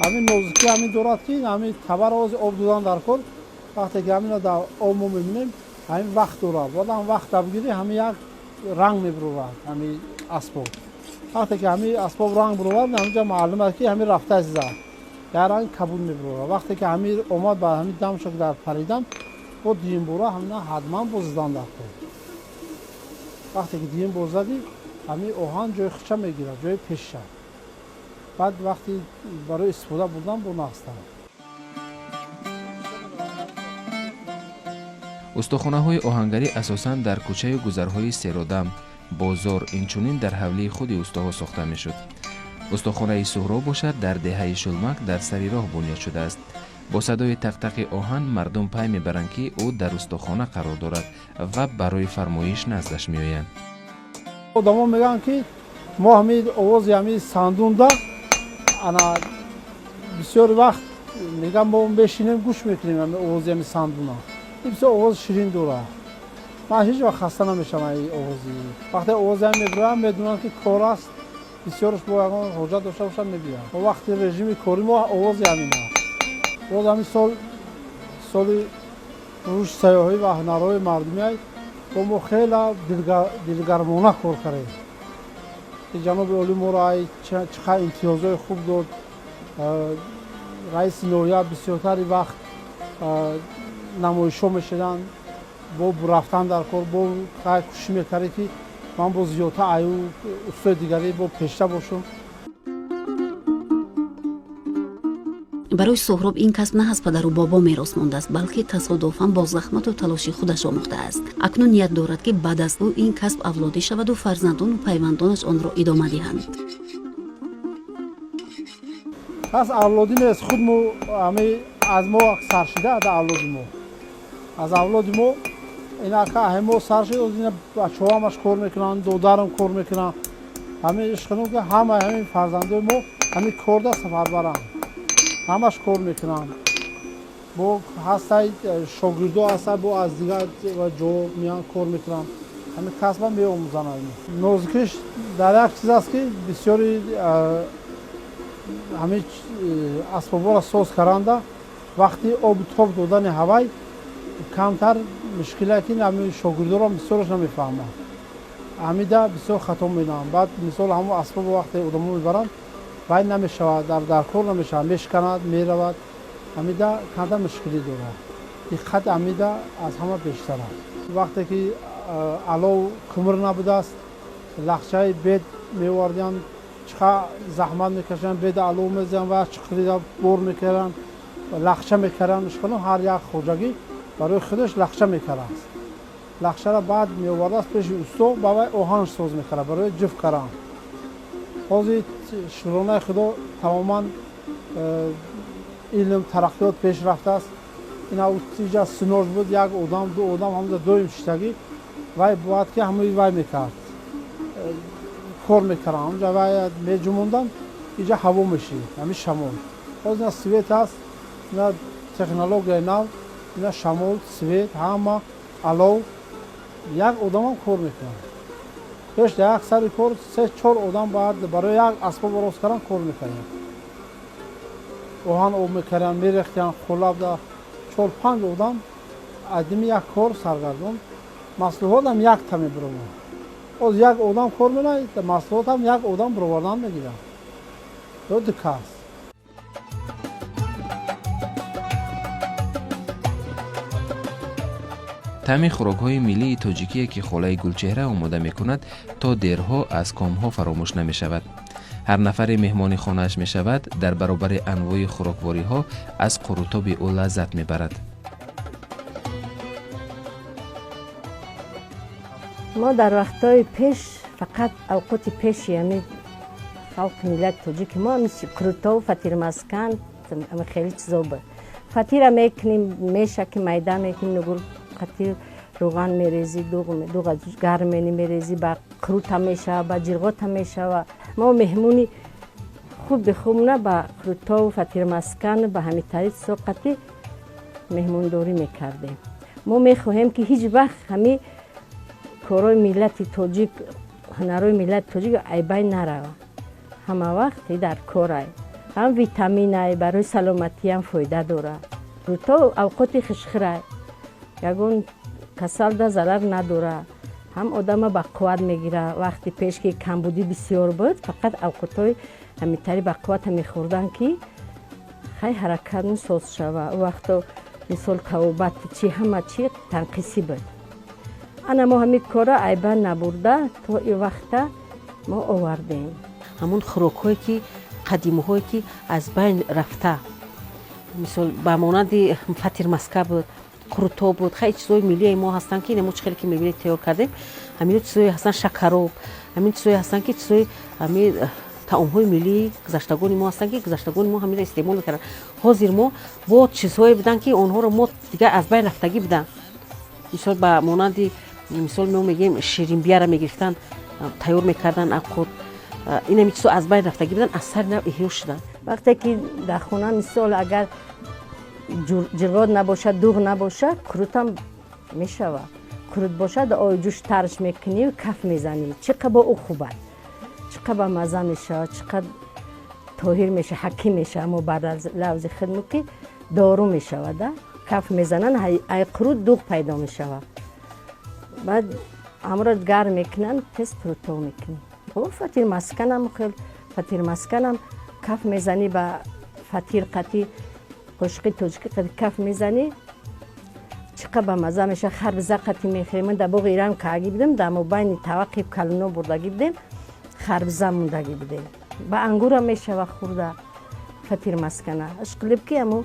ҳамин нозукӣ ҳамин дорад, ки ҳамин табар ози об додан дар кор. Вақте ки ҳамина дар об мо мебинем, ҳамин вақт дорад, бояд ҳам вақт бигирӣ, ҳамин як ранг мебурад ҳамин асбоб. Вақте ки ҳамин асбоб ранг буровард, ҳаминҷа маълум аст, ки ҳамин рафта зад, як ранг кабуд мебурад. Вақте ки ҳамин омад, ба ҳамин дамшо дар паридам, бо дуюм бора ҳамина ҳатман боз задан дар кор. Вақте ки дуюм бор задӣ, ҳамин оҳан ҷои хича мегирад, ҷои пешша, баъд вақти барои истифода бурдан бо нақстар. Устохонаҳои оҳангарӣ асосан дар кӯчаю гузарҳои серодам, бозор, инчунин дар ҳавлии худи устоҳо сохта мешуд. Устохонаи Суҳроб бошад, дар деҳаи Шулмак, дар сари роҳ бунёд шудааст. Бо садои тақтақи оҳан мардум пай мебаранд, ки ӯ дар устохона қарор дорад ва барои фармоиш наздаш меоянд. Одамо мегӯянд, ки мо ҳамин овози ҳамин сандунда ана бисёр вақт мегӯям, мо мешинем, гӯш мекунем ҳамин овози ҳамин сандуна. Ин бисёр овози ширин дорад. Ман ҳеҷ вақт хаста намешавам ин овози. Вақте овози ҳам мебироям, медонам, ки кор аст. Бисёрш бо ягон ҳоҷат дошта бошад, мебиям. Вақти режими кори мо овози ҳамин аст. Боз ҳамин сол, соли рушди сайёҳӣ ва ҳунарҳои мардумӣ, бо мо хела дилгармона кор кардем. Ҷаноби олӣ моро чӣ қадр имтиёзҳои хуб дод. Раиси ноҳия бисёртари вақт намоишҳо мешуданд, бо рафтан дар кор, бо кӯшиш мекардем, ки ман бо зиёдтар аю устои дигарӣ бо пешта бошам. Барои Соҳроб ин касб на аз падару бобо мерос мондааст, балки тасодуфан бо заҳмату талоши худаш омӯхтааст. Акнун ният дорад, ки баъд аз ӯ ин касб авлодӣ шаваду фарзандону пайвандонаш онро идома диҳанд. Пас авлодӣ нест, худ мо ами аз мо сар шида, авлоди мо, аз авлоди мо инака мо сар шид. Ина бачаҳо ҳамаш кор мекунанд, додарам кор мекунанд. Ҳамин ишқинум, ки ҳамаи ҳамин фарзандои мо ҳамин корда сафарбаранд, ҳамаш кор мекунанд. Бо ҳастай шогирдо ҳаста, бо аз дигар ҷо меянд, кор мекунанд, ҳамин касба меомӯзанд. Нозукиш дар як чиз аст, ки бисёри ҳамин асбобҳоро соз каранда, вақти обу тоб додани ҳавай камтар мушкиле, ки ҳамин шогирдоро бисёраш намефаҳманд, ҳамида бисёр хато менаманд. Баъд мисол ҳамон асбобо вақте одамо мебаранд, вай намешавад, дар кор намешавад, мешканад, меравад. Ҳамида камтар мушкилӣ дорад. Диққат ҳамида аз ҳама бештар аст. Вақте ки алов, кӯмир набудааст, лахчаи бед меовардианд, чӣ қадр заҳмат мекашанд, беда алов мезиҳанд ва чиқирида бор мекарданд, лахча мекарданд. Ишқило ҳар як хоҷагӣ барои худаш лахча мекардааст. Лахчара баъд меовардааст пеши усто, ба вай оҳан соз мекард барои ҷуфт кардан. Ҳозир, шукронаи Худо, тамоман илм, тараққиёт пеш рафтааст. Ина иҷа синош буд, як одам, ду одам ҳамҷа доим шиштагӣ, вай бояд ки ҳамаи вай мекард, кор мекардам, ҳамҷа вай меҷумонданд, иҷа ҳаво мешид, ҳамин шамол. Ҳозир ина свет аст, ина технологияи нав, ина шамол, свет, ҳама алов, як одамам кор мекунад. Пеш дар як сари кор се чор одам бояд барои як асбобо рост кардан кор мекарданд, оҳан об мекарданд, мерехтиянд қолабда, чор панҷ одам адими як кор саргардон, маҳсулотам якта мебурованд. Оз як одам кор менад, маҳсулотам як одам буровардан мегирад ё ду кас. Таъми хӯрокҳои миллии тоҷикие, ки холаи Гулчеҳра омода мекунад, то дерҳо аз комҳо фаромӯш намешавад. Ҳар нафаре меҳмони хонааш мешавад, дар баробари анвои хӯроквориҳо аз қурутоби ӯ лаззат мебарад. Мо дар вақтҳои пеш фақат авқоти пеши ҳамин халқи миллати тоҷики мо ҳамин қурутов, фатирмаскан, хеле чизо буд. Фатира мекунем, меша ки майда мекунем, нугул қатир равған мерези, дуғ гарм мени мерези, ба қурута мешава, ба ҷирғота мешава. Мо меҳмони хуби хуб на ба қурутову фатирмаскан, ба ҳамитари чизо қати меҳмондорӣ мекардем. Мо мехоҳем, ки ҳеҷ вақт ҳамин корҳои миллати тоҷик, ҳунарҳои миллати тоҷик айбай нарава. Ҳама вақт дар корай, ҳам витаминай, барои саломатиам фоида дорад. Қурутов авқоти хушхӯрай, ягон касалда зарар надорад, ҳам одама ба қувват мегирад. Вақти пеш ки камбудӣ бисёр буд, фақат авқотҳои ҳамитари ба қуввата мехӯрданд, ки хай ҳаракат соз шава. У вақто мисол тавобат чи ҳама чи танқисӣ буд. Ана мо ҳамин корро айба набурда то и вақта мо овардем. Ҳамон хӯрокҳое ки қадимаҳое ки аз байн рафта, мисол ба монанди фатирмаска буд, қурутоб буд, хеле чизҳои миллии мо ҳастанд, ки мо чӣ хеле ки мебинед тайёр кардем, ҳамино чизҳое ҳастанд, шакароб, ҳамин чизҳое ҳастанд, ки чизҳои ҳамин Таомҳои миллии гузаштагони мо ҳастанд, ки гузаштагони мо ҳаминро истеъмол мекарданд. Ҳозир мо бо чизҳое буданд, ки онҳоро мо дигар аз байн рафтагӣ буданд. Мисол, ба монанди мисол мо мегӯем, ширинбияра мегирифтанд, тайёр мекарданд авқот. Инами чизҳо аз байн рафтагӣ буданд, аз сари нав эҳё шуданд. Вақте ки дар хона, мисол, агар ҷирғот набошад, дуғ набошад, қурутам мешавад. Қурут бошад, ои ҷӯш тарш мекунӣ, каф мезанӣ, чӣ қа бо ӯ хубад, чӣ қа ба мазза мешавад, чӣ қа тоҳир мешавад, ҳаким мешавад. Мо бар лавзи хидму ки дору мешавад, каф мезананд, ай қурут дуғ пайдо мешавад. Баъд ҳамро гарм мекунанд, тез қурутов мекунӣ. Фатир масканам хел, фатир масканам каф мезанӣ, ба фатир қатӣ, қошиқи тоҷикӣ қатӣ каф мезанӣ, чӣ қа ба мазза мешавад. Харбиза қатӣ мехӯрем. Ман дар боғи Ирам каагӣ будем, дар мобайни таваққи калуно бурдагӣ будем, харбиза мондагӣ будем. Ба ангурам мешава хӯрда фатир маскана. Ишқилиб ки аму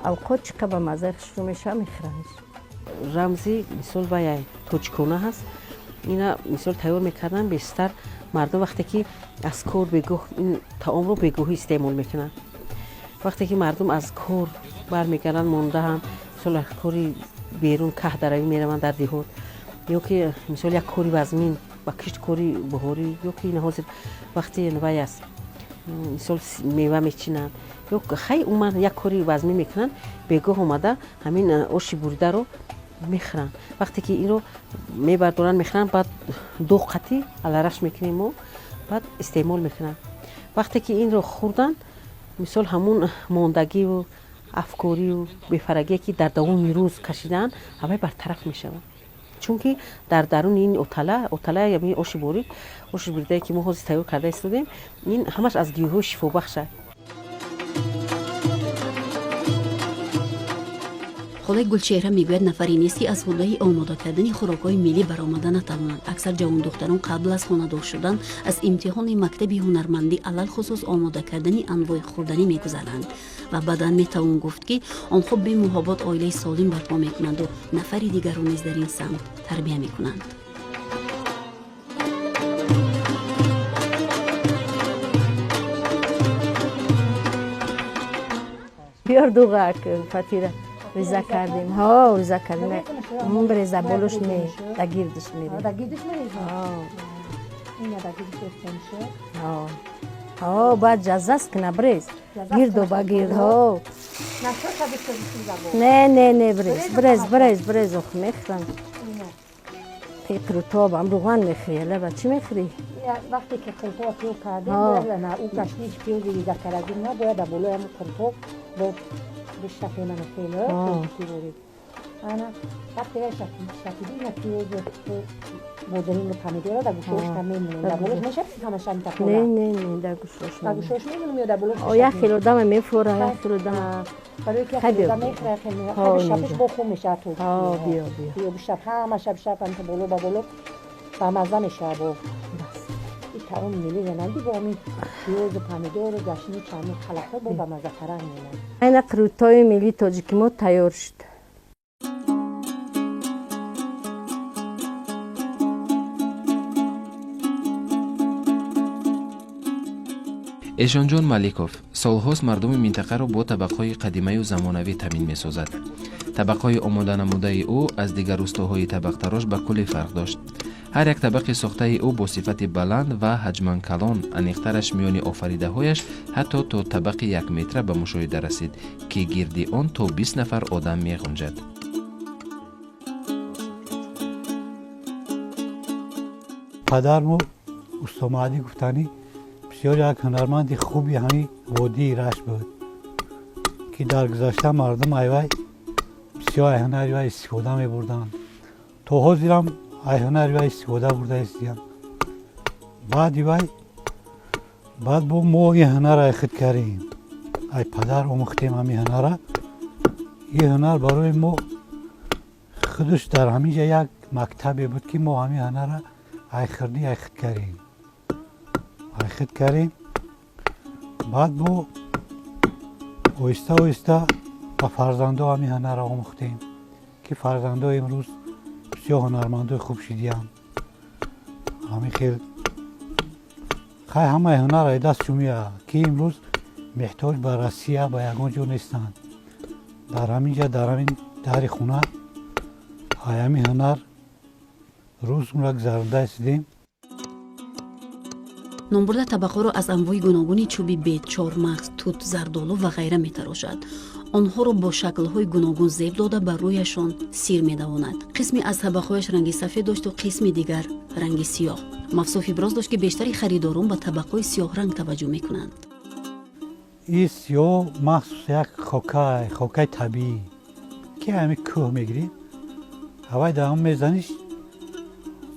авқот чӣ қа ба маззаи хушрӯ мешава, мехӯрамш. Рамзи, мисол, ваяй тоҷикона ҳаст. Ина, мисол, тайёр мекарданд бештар мардум вақте ки аз кор бегоҳ. Ин таомро бегоҳӣ истеъмол мекунанд, вақте ки мардум аз кор бармегарданд, мондаанд, мисол, аз кори берун, каҳдаравӣ мераванд дар деҳот, ё ки, мисол, як кори вазмин ба кишт, кори баҳорӣ, ё ки ин ҳозир вақти вай аст, мисол, мева мечинанд, ё хай умуман як кори вазмин мекунанд, бегоҳ омада ҳамин оши буридаро мехӯранд. Вақте ки инро мебардоранд, мехӯранд, баъд дуғ қатӣ алараш мекунем мо, баъд истеъмол мекунанд. Вақте ки инро хӯрданд, мисол, ҳамун мондагиву афкорию бефарагие, ки дар давоми рӯз кашидаанд, ҳамаи бартараф мешавад, чунки дар даруни ин отала, отала яъне оши борик, оши буридае, ки мо ҳозир тайёр карда истодем, ин ҳамаш аз гиёҳҳои шифобахш аст. Холаи Гулчеҳра мегӯяд, нафаре нест, ки аз ҳудаи омода кардани хӯрокҳои миллӣ баромада натавонад. Аксар ҷавондухтарон қабл аз хонадор шудан аз имтиҳони мактаби ҳунармандӣ, алалхусус омода кардани анвои хӯрданӣ, мегузаранд ва баъдан метавон гуфт, ки онҳо бемуҳобот оилаи солим барпо мекунанду нафари дигарро низ дар ин самт тарбия мекунанд. Биёр дуғак, фатира реза кардем. Ҳо, реза кардем. Бреза болош не, да гирдиш мерем. Ҳо, бояд ҷазаст кина, брез гирду ба гирд. Ҳо, не, не, не, брез, брез, брез, брез. Ох, мехӯрам қурутобам. Руған мехӯри, лаба чӣ мехӯрӣ? Вақте ки қурутоб пиёз кардем, на ӯ гашнич, пиёзи реза кардагӣ на бояд дар болои ҳамун қурутоб бо бишафемана хеле ворид. Ана вақте шафиди, ина пиёзу бодиринг, помидора дар гӯшош мемонем, дар болош мешафи ҳамаша. Не, не, не, дар гӯшош. Дар гӯшош мемонем ё дар болош? Як хел одама мефура, як хел одама. Барои ки як хел одам мехӯра, хел бишафиш бо хуб мешавад. То биё, биё. Биё, бишаф, ҳамаша бишаф, боло ба боло ба мазза мешавад. Бо ин таоми миллӣ янанди бо ҳамин пиёзу помидору гашнич, ҳамин халақҳо бо ба маззатаран мемонад. Айна қурутҳои миллии тоҷики мо тайёр шуд. Эшонҷон Маликов солҳост мардуми минтақаро бо табақҳои қадимаю замонавӣ таъмин месозад. Табақҳои омоданамудаи ӯ аз дигар устоҳои табақтарош ба куллӣ фарқ дошт. Ҳар як табақи сохтаи ӯ бо сифати баланд ва ҳаҷман калон, аниқтараш миёни офаридаҳояш ҳатто то табақи якметра ба мушоҳида расид, ки гирди он то 20 нафар одам меғунҷад. Падармо Усто Маҳдӣ гуфтанӣ бисёр як ҳунарманди хуби ҳамин водии Рашт буд, ки дар гузашта мардум айвай бисёр ай ҳунари вай истифода мебурданд, то ҳозирам ай ҳунари вай истифода бурда истиям. Баъди вай баъд бо мо ин ҳунара ай худ кардем, ай падар омӯхтем ҳамин ҳунара. Ин ҳунар барои мо худаш дар ҳамин ҷа як мактабе буд, ки мо ҳамин ҳунара ай хурдӣ ай худ кардем, ай худ кардем. Баъд бо оҳиста оҳиста ба фарзандо ҳамин ҳунарро омӯхтем, ки фарзандо имрӯз бисёр ҳунармандои хуб шидиянд. Ҳамин хел. Хай, ҳамаи ҳунар ай даст меояд, ки имрӯз меҳтоҷ ба Россия, ба ягон ҷо нестанд. Дар ҳамин ҷа, дар ҳамин дари хона, ай ҳамин ҳунар рӯз умра гузаронда истидем. Номбурда табақҳоро аз анвои гуногуни чӯби бед, чормағз, тут, зардолу ва ғайра метарошад. Онҳоро бо шаклҳои гуногун зеб дода, ба рӯяшон сир медавонад. Қисме аз табақҳояш ранги сафед дошту қисми дигар ранги сиёҳ. Мавсуф иброз дошт, ки бештари харидорон ба табақҳои сиёҳранг таваҷҷӯҳ мекунанд. Ин сиёҳ махсус як хокаи табиӣ, ки ҳамин кӯҳ мегирем, ҳавай дар ҳам мезаниш,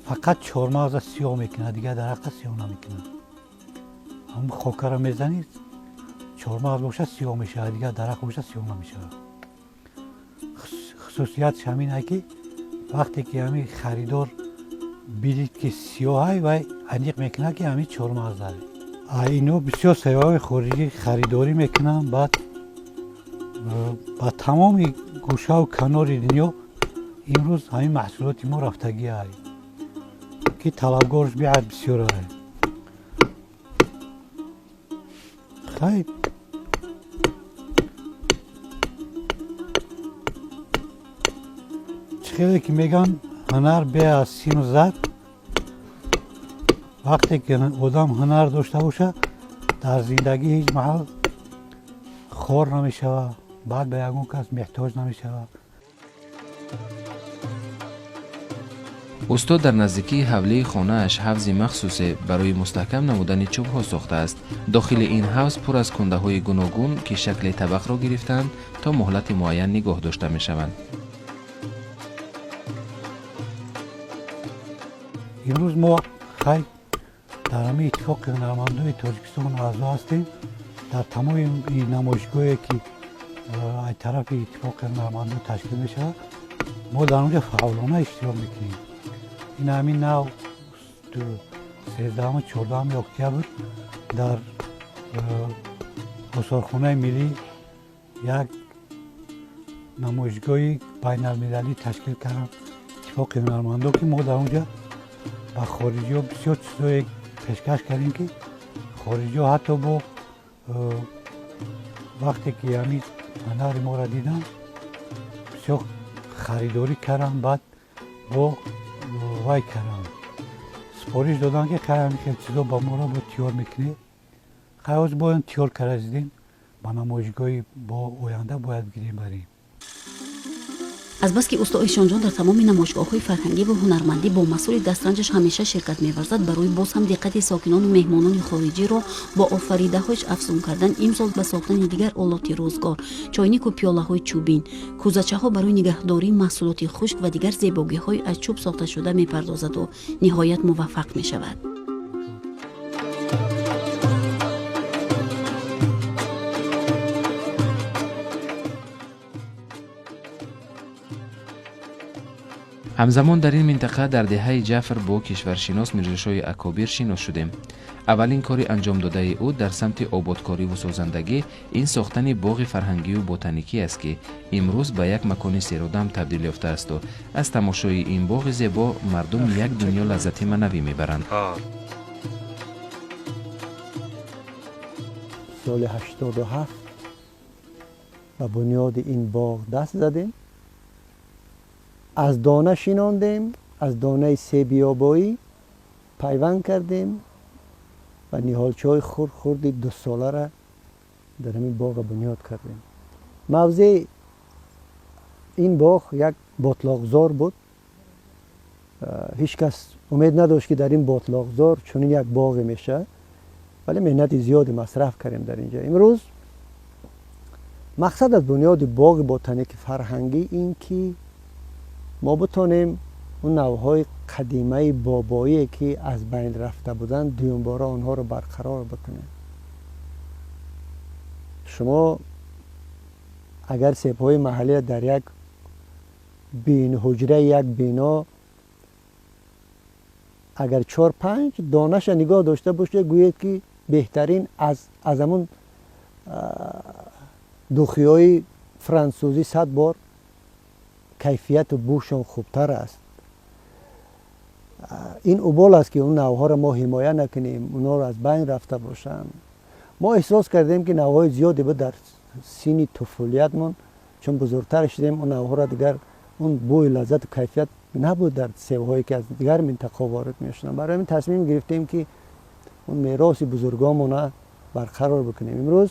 фақат чормағза сиёҳ мекунад, дигар дарахта сиёҳ намекунад. Ҳамн хокаро мезанӣ, чормағз бошад, сиёҳ мешавад, дигар дарахт бошад, сиёҳ намешавад. Хусусиятш ҳамин ай, ки вақте ки ҳамин харидор бидид, ки сиёҳай, вай аниқ мекунад, ки ҳамин чормағз ай. Ино бисёр сайёҳои хориҷӣ харидорӣ мекунанд. Баъд ба тамоми гӯшаву канори дунё имрӯз ҳамин маҳсулоти мо рафтагӣ ай, ки талабгорш беҳад бисёр ай. Хай, чӣ хеле ки мегӯянд, ҳунар бе аз симу зар. Вақте ки одам ҳунар дошта бошад, дар зиндагӣ ҳеҷ маҳал хор намешавад, баъд ба ягон кас меҳтоҷ намешавад. Устод дар наздикии ҳавлии хонааш ҳавзи махсусе барои мустаҳкам намудани чӯбҳо сохтааст. Дохили ин ҳавз пур аз кундаҳои гуногун, ки шакли табақро гирифтаанд, то муҳлати муайян нигоҳ дошта мешаванд. Имрӯз мо, хай, дар ҳамин Иттифоқи ҳунармандони Тоҷикистон аъзо ҳастем. Дар тамоми намоишгоҳе, ки аз тарафи Иттифоқи ҳунармандон ташкил мешавад, мо дар он ҷо фаъолона иштирок мекунем. Ин ҳамин нав 13, 14 октябр дар осорхонаи миллӣ як намоишгоҳи байналмилалӣ ташкил кардам Иттифоқи ҳунармандон, ки мо дар он ҷо ба хориҷиҳо бисёр чизҳое пешкаш кардем, ки хориҷиҳо ҳатто бо вақте ки ҳамин ҳунари моро диданд, бисёр харидорӣ карданд. Баъд бо вай карданд, супориш доданд, ки хай, ҳамин хел чизо ба моро бо тиёр мекунед. Хай, ҳозир бояд тиёр карда дидем, ба намоишгоҳи бо оянда бояд бигирем, барем. Азбаски усто Эшонҷон дар тамоми намоишгоҳҳои фарҳангӣ ва ҳунармандӣ бо маҳсули дастранҷаш ҳамеша ширкат меварзад, барои боз ҳам диққати сокинону меҳмонони хориҷиро бо офаридаҳояш афзун кардан, имсол ба сохтани дигар олоти рӯзгор, чойнику пиёлаҳои чӯбин, кӯзачаҳо барои нигаҳдории маҳсулоти хушк ва дигар зебогиҳои аз чӯб сохташуда мепардозаду ниҳоят муваффақ мешавад. Ҳамзамон дар ин минтақа, дар деҳаи Ҷафр, бо кишваршинос Мирзошоҳи Акобир шинос шудем. Аввалин кори анҷомдодаи ӯ дар самти ободкориву созандагӣ ин сохтани боғи фарҳангию ботаникӣ аст, ки имрӯз ба як макони серодам табдил ёфтаасту аз тамошои ин боғи зебо мардум як дунё лаззати маънавӣ мебаранд. Соли 87 ба бунёди ин боғ даст задем, аз дона шинондем, аз донаи себиёбоӣ пайванд кардем ва ниҳолчаҳои хурд хурди дусолара дар ҳамин боға бунёд кардем. Мавзеи ин боғ як ботлоқзор буд. Ҳеҷ кас умед надошт, ки дар ин ботлоқзор чунин як боғе мешавад, вале меҳнати зиёде масраф кардем дар инҷа. Имрӯз мақсад аз бунёди боғи ботаники фарҳангӣ ин ки мо битонем он навъҳои қадимаи бобоие, ки аз байн рафта буданд, дуюмбора онҳоро барқарор бикунем. Шумо агар себҳои маҳаллиро дар як ҳуҷраи як бино агар чор панҷ донаша нигоҳ дошта бошед, гӯед, ки беҳтарин аз ҳамун духиҳои франсузӣ 100 бор кайфияту бӯшон хубтар аст. Ин убол аст ки он навъҳоро мо ҳимоя накунем, онҳоро аз байн рафта бошанд. Мо эҳсос кардем, ки навъҳои зиёде буд дар синни туфулиятмон, чун бузургтар шудем, он навъҳоро дигар он бӯи лаззату кайфият набуд дар себҳое, ки аз дигар минтақаҳо ворид мешуданд. Барои ҳамин тасмим гирифтем, ки он мероси бузургонмона барқарор бикунем. Имрӯз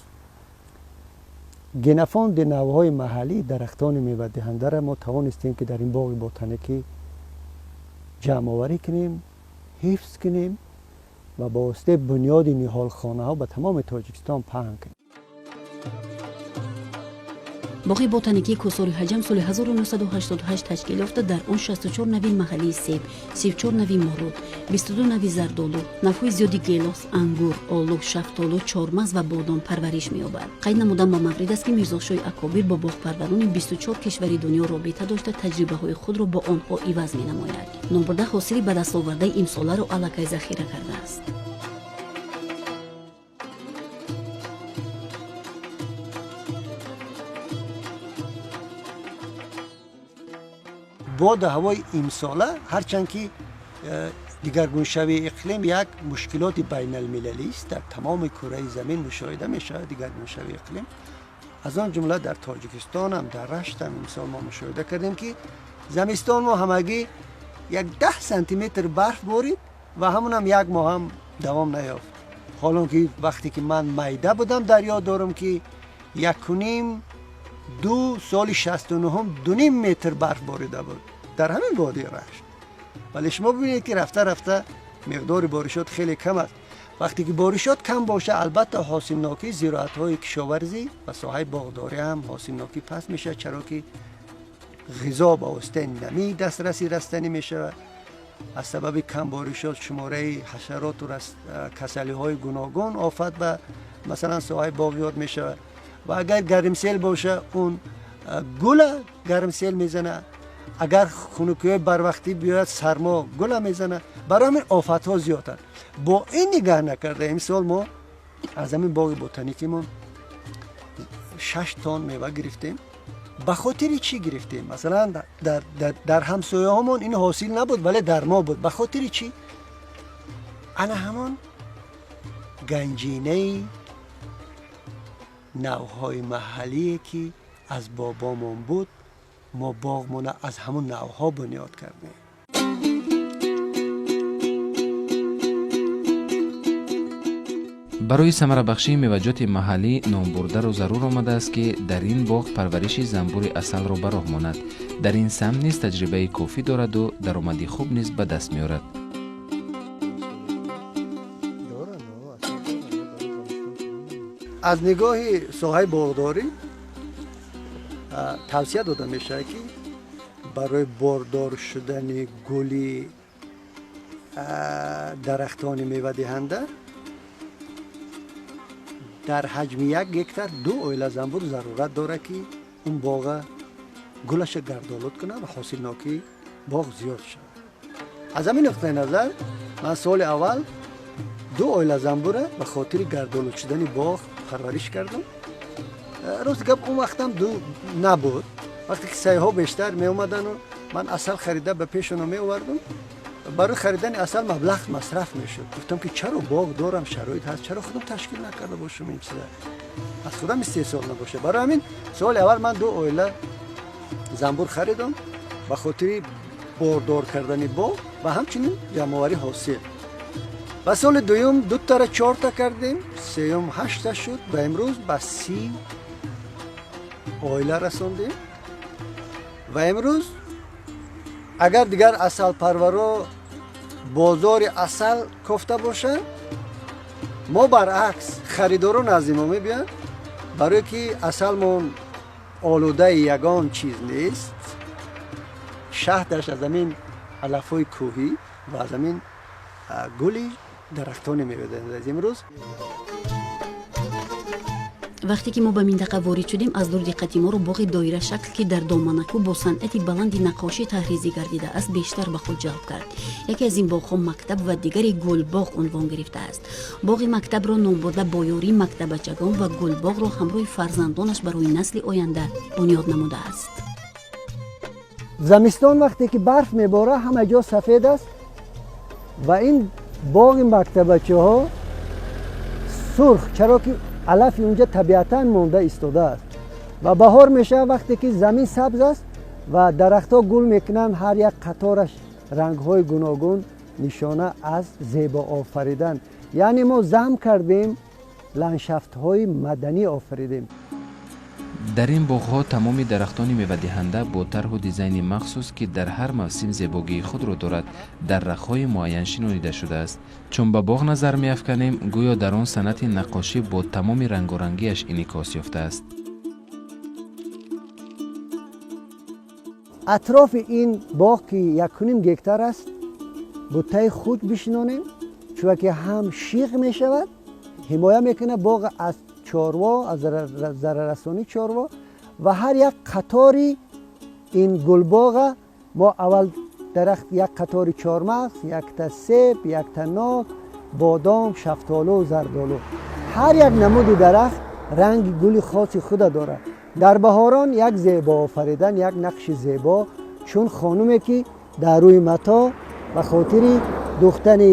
генофонди навъҳои маҳаллии дарахтони мевадиҳандаро мо тавонистем, ки дар ин боғи ботаникӣ ҷамъоварӣ кунем, ҳифз кунем ва ба воситаи бунёди ниҳолхонаҳо ба тамоми Тоҷикистон паҳн кунем. Боғи ботаникии Кӯсори Ҳаҷам соли 1988 ташкил ёфта, дар он 64 нави маҳаллии себ, 34 нави мурод, 22 нави зардолу, навъҳои зиёди гелос, ангур, олу, шафтолу, чормағз ва бодом парвариш меёбад. Қайд намудан ба маврид аст, ки Мирзошоҳи Акобир бо боғпарварони 24 кишвари дунё робита дошта, таҷрибаҳои худро бо онҳо иваз менамояд. Номбурда ҳосили ба дастовардаи имсоларо аллакай захира кардааст. Боду ҳавои имсола, ҳарчанд ки дигаргуншавии иқлим як мушкилоти байналмилалист, дар тамоми кураи замин мушоҳида мешавад дигаргуншавии иқлим, аз он ҷумла дар Тоҷикистонам, дар Раштам имсол мо мушоҳида кардем, ки зимистон мо ҳамагӣ як 10 сантиметр барф борид ва ҳамонам як моҳам давом наёфт. Ҳолон ки вақте ки ман майда будам, дар ёд дорам, ки якуним ду соли 69-ум 2,5 метр барф борида буд дар ҳамин водии Рашт. Вале шумо бибинед, ки рафта рафта миқдори боришот хеле кам аст. Вақте ки боришот кам боша, албатта, ҳосилнокии зироатҳои кишоварзӣ ва соҳаи боғдорӣ ҳам ҳосилнокӣ паст мешавад, чаро ки ғизо ба воситаи намӣ дастраси растанӣ мешавад. Аз сабаби камборишот шумораи ҳашароту касалиҳои гуногун офат ба, масалан, соҳаи боғиёт мешавад. Ва агар гармсел боша, он гула гармсел мезана, агар хунукиҳои барвақтӣ биёяд, сармо гула мезана. Барои ҳамин офатҳо зиёданд. Бо ин нигаҳ накарда, имсол мо аз ҳамин боғи ботаникимон 6 тонн мева гирифтем. Ба хотири чӣ гирифтем? Масалан, дар ҳамсояҳомон ин ҳосил набуд, вале дар мо буд. Ба хотири чӣ? Ана ҳамон ганҷинаи навъҳои маҳаллие, ки аз бобомон буд, мо боғмона аз ҳамон навъҳо бунёд кардем. Барои самарабахшии меваҷоти маҳаллӣ номбурдаро зарур омадааст, ки дар ин боғ парвариши занбури асалро ба роҳ монад. Дар ин самт низ таҷрибаи кофӣ дораду даромади хуб низ ба даст меорад. Аз нигоҳи соҳаи боғдорӣ тавсия дода мешавад, ки барои бордор шудани гули дарахтони мевадиҳанда дар ҳаҷми 1 гектар ду оила занбур зарурат дорад, ки он боға гулаша гардолуд кунад ва ҳосилнокии боғ зиёд шавад. Аз ҳамин нуқтаи назар ман соли аввал ду оила занбура ба хотири гардолуд шудани боғ парвариш кардам. Рост гап, он вақтам ду набуд. Вақте ки сайёҳҳо бештар меомадану ман асал харида ба пешоно меовардам, барои харидани асал маблағ масраф мешуд. Гуфтам, ки чаро боғ дорам, шароит ҳаст, чаро худам ташкил накарда бошам, ин чиза аз худам истеҳсол набошад? Барои ҳамин соли аввал ман ду оила занбур харидам ба хотири бордор кардани боғ ва ҳамчунин ҷамъоварӣ ҳосил. Ва соли дуюм дутара чорта кардем, сеюм ҳашта шуд ва имрӯз ба 30 оила расондем. Ва имрӯз агар дигар асалпарваро бозори асал кофта бошанд, мо баръакс, харидорон назди мо мебиёянд, барое ки асалмон олудаи ягон чиз нест, шаҳдаш аз ҳамин алафҳои кӯҳӣ ва аз ҳамин гули дарахтоне мевадиҳанд имрӯз. Вақте ки мо ба минтақа ворид шудем, аз дур диққати моро боғи доирашакл, ки дар доманакӯ бо санъати баланди наққошӣ таҳризӣ гардидааст, бештар ба худ ҷалб кард. Яке аз ин боғҳо мактаб ва дигаре гулбоғ унвон гирифтааст. Боғи мактабро номбурда бо ёрии мактабачагон ва гулбоғро ҳамроҳи фарзандонаш барои насли оянда бунёд намудааст. Замистон вақте ки барф мебора, ҳама ҷо сафед аст. Ва ин боғи мактабачаҳо сурх, чаро ки алафи унҷа табиатан монда истодааст. Ва баҳор мешавад, вақте ки замин сабз аст ва дарахтҳо гул мекунанд, ҳар як қатораш рангҳои гуногун нишона аз зебо офаридан. Яъне мо зам кардем, ландшафтҳои маданӣ офаридем. Дар ин боғҳо тамоми дарахтони мевадиҳанда бо тарҳу дизайни махсус, ки дар ҳар мавсим зебогии худро дорад, дар рахҳои муайян шинонида шудааст. Чун ба боғ назар меафканем, гӯё дар он санъати наққошӣ бо тамоми рангорангиаш инъикос ёфтааст. Атрофи ин боғ, ки 1.5 гектар аст, буттаи худ бишинонем, чунки ҳам шиғ мешавад, ҳимоя мекунад боғ аз чорво, аз зараррасонии чорво. Ва ҳар як қатори ин гулбоға мо аввал дарахт як қатори чормағз, якта себ, якта нок, бодом, шафтолу, зардолу. Ҳар як намуди дарахт ранги гули хоси худа дорад. Дар баҳорон як зебо офаридан, як нақши зебо, чун хонуме ки дар рӯи мато ба хотири духтани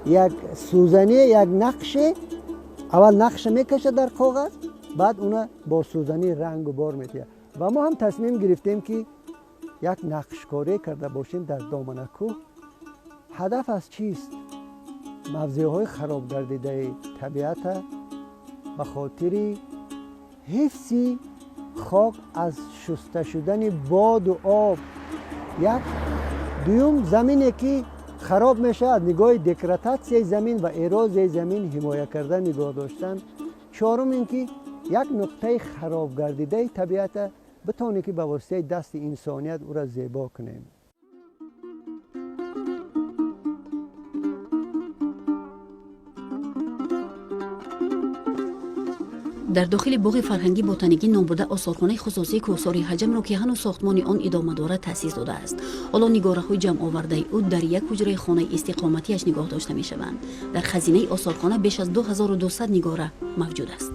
як сӯзане, як нақше, аввал нақша мекашад дар коғаз, баъд уна бо сӯзанӣ рангу бор медиҳад. Ва мо ҳам тасмим гирифтем, ки як нақшкорӣ карда бошем дар доманакӯҳ. Ҳадаф аз чист? Мавзеъҳои хароб гардидаи табиата ба хотири ҳифзи хок аз шуста шудани боду об, як. Дуюм, замине ки хароб мешавад, аз нигоҳи деградатсияи замин ва эрозияи замин ҳимоя кардан, нигоҳ доштан. Чорум, ин ки як нуқтаи хароб гардидаи табиата битавонем, ки ба воситаи дасти инсоният ӯра зебо кунем. Дар дохили боғи фарҳангӣ ботаникӣ номбурда осорхонаи хусусии кӯҳсори ҳаҷамро, ки ҳанӯз сохтмони он идома дорад, таъсис додааст. Ҳоло нигораҳои ҷамъовардаи ӯ дар як ҳуҷраи хонаи истиқоматиаш нигоҳ дошта мешаванд. Дар хазинаи осорхона беш аз 2200 нигора мавҷуд аст.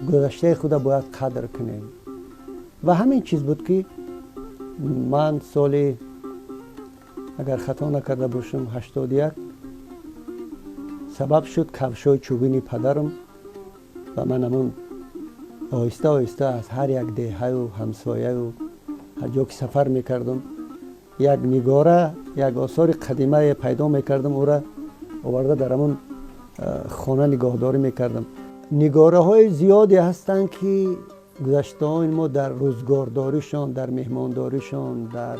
Гузаштаи худа бояд қадр кунем. Ва ҳамин чиз буд, ки ман соли, агар хато накарда бошам, 81 сабаб шуд кавшои чӯбини падарам. Ва ман ҳамун оҳиста оҳиста аз ҳар як деҳаю ҳамсояю ҳар ҷо ки сафар мекардам, як нигора, як осори қадимае пайдо мекардам, ӯра оварда дар ҳамун хона нигоҳдорӣ мекардам. Нигораҳои зиёде ҳастанд, ки гузаштаҳои мо дар рӯзгордоришон, дар меҳмондоришон, дар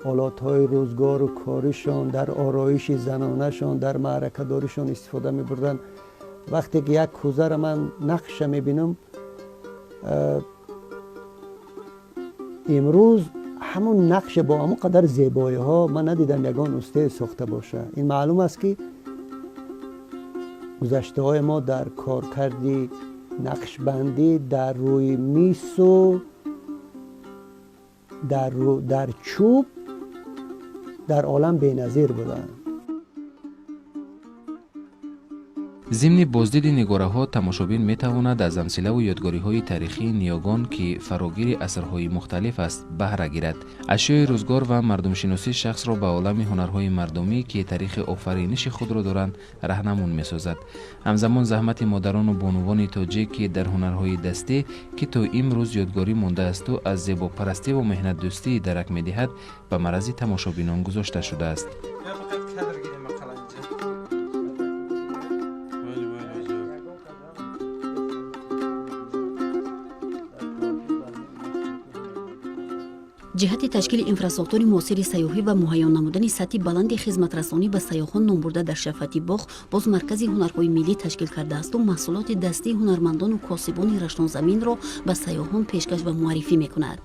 ҳолатҳои рӯзгору коришон, дар ороиши занонашон, дар маъракадоришон истифода мебурданд. Вақте ки як кӯзаро ман нақша мебинам, имрӯз ҳамун нақша бо ҳамон қадар зебоиҳо ман надидам ягон устае сохта бошад. Ин маълум аст, ки гузаштаҳои мо дар коркарди нақшбандӣ дар рӯи мису дар чӯб дар олам беназир буданд. Зимни боздиди нигораҳо тамошобин метавонад аз амсилаву ёдгориҳои таърихии ниёгон, ки фарогири асрҳои мухталиф аст, баҳра гирад. Ашёи рӯзгор ва мардумшиносӣ шахсро ба олами ҳунарҳои мардумӣ, ки таърихи офариниши худро доранд, раҳнамун месозад. Ҳамзамон заҳмати модарону бонувони тоҷик, ки дар ҳунарҳои дастӣ, ки то имрӯз ёдгорӣ мондаасту аз зебопарастиву меҳнатдӯстии дарак медиҳад, ба маррази тамошобинон гузошта шудааст. Ҷиҳати ташкили инфрасохтори муосири сайёҳӣ ва муҳайё намудани сатҳи баланди хизматрасонӣ ба сайёҳон номбурда дар шафати боғ боз маркази ҳунарҳои миллӣ ташкил кардаасту маҳсулоти дастии ҳунармандону косибони раштонзаминро ба сайёҳон пешкаш ва муаррифӣ мекунад.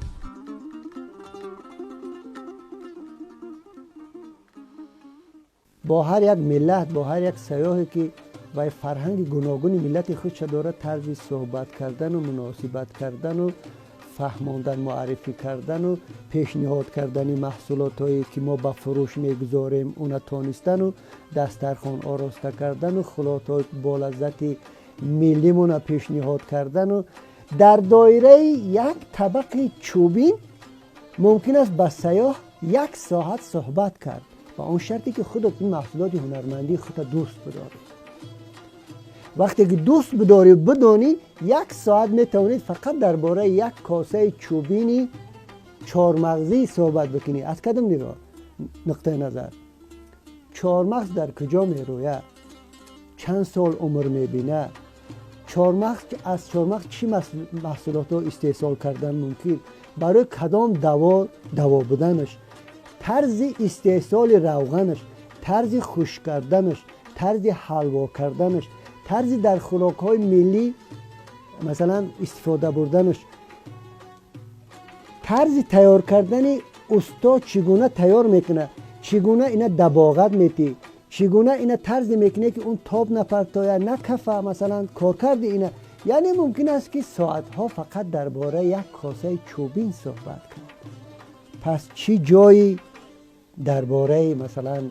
Бо ҳар як миллат, бо ҳар як сайёҳе, ки вай фарҳанги гуногуни миллати худша дорад, тарзи суҳбат кардану муносибат кардану фаҳмондан, муаррифӣ кардану пешниҳод кардани маҳсулотҳое, ки мо ба фурӯш мегузорем, уна тонистану дастархон ороста кардану хӯрокҳои бо лаззати миллимона пешниҳод кардану Дар доираи як табақи чӯбин мумкин аст ба сайёҳ як соат суҳбат кард, ба он шарте ки худат ин маҳсулоти ҳунармандии худро дӯст бидорӣ. Вақте ки дӯст бидорӣ, бидонӣ, як соат метавонед фақат дар бораи як косаи чӯбини чормағзӣ суҳбат бикунӣ. Аз кадом нигоҳ, нуқтаи назар? Чормағз дар куҷо мерӯяд, чанд сол умр мебинад, чормағз, аз чормағз чӣ маҳсулотҳо истеҳсол кардан мумкин, барои кадом даво даво буданаш, тарзи истеҳсоли равғанаш, тарзи хушк карданаш, тарзи ҳалво карданаш, тарзи дар хӯрокҳои миллӣ масалан истифода бурданаш, тарзи тайёр кардани усто чӣ гуна тайёр мекунад, чӣ гуна ина дабоғат метӣ, чӣ гуна ина тарзе мекунед, ки он тоб напартояд, накафа, масалан коркарди ина. Яъне мумкин аст, ки соатҳо фақат дар бораи як косаи чӯбин суҳбат кард. Пас чӣ ҷойи дар бораи масалан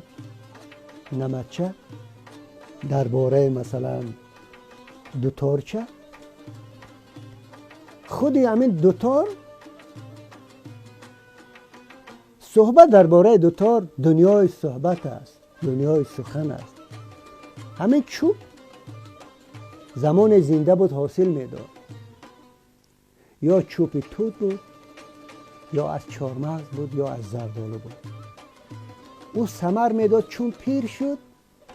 намадча, дар бораи масалан дуторча? Худи ҳамин дутор, суҳбат дар бораи дутор дунёи суҳбат аст, дунёи сухан аст. Ҳамин чӯб замоне зинда буд, ҳосил медод. Ё чӯби тут буд, ё аз чормағз буд, ё аз зардолу буд. Ӯ самар медод. Чун пир шуд,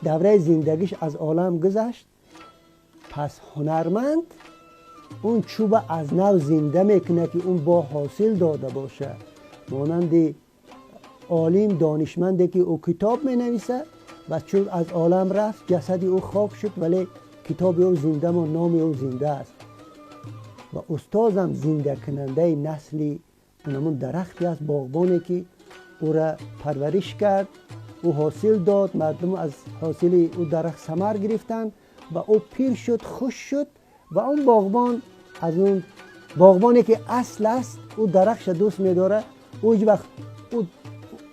давраи зиндагиш аз олам гузашт, пас ҳунарманд он чӯба аз нав зинда мекунад, ки он бо ҳосил дода бошад. Монанди олим, донишманде, ки ӯ китоб менависад ва чун аз олам рафт, ҷасади ӯ хок шуд, вале китоби ӯ зинда монд, номи ӯ зинда аст. Ва устозам зиндакунандаи насли ҳамон дарахте аст, боғбоне, ки ӯра парвариш кард, ӯ ҳосил дод, мардум аз ҳосили ӯ дарахт самар гирифтанд ва ӯ пир шуд, хушк шуд. Ва он боғбон, аз он боғбоне, ки асл аст, ӯ дарахтша дӯст медорад, ӯ ҳеҷ вақт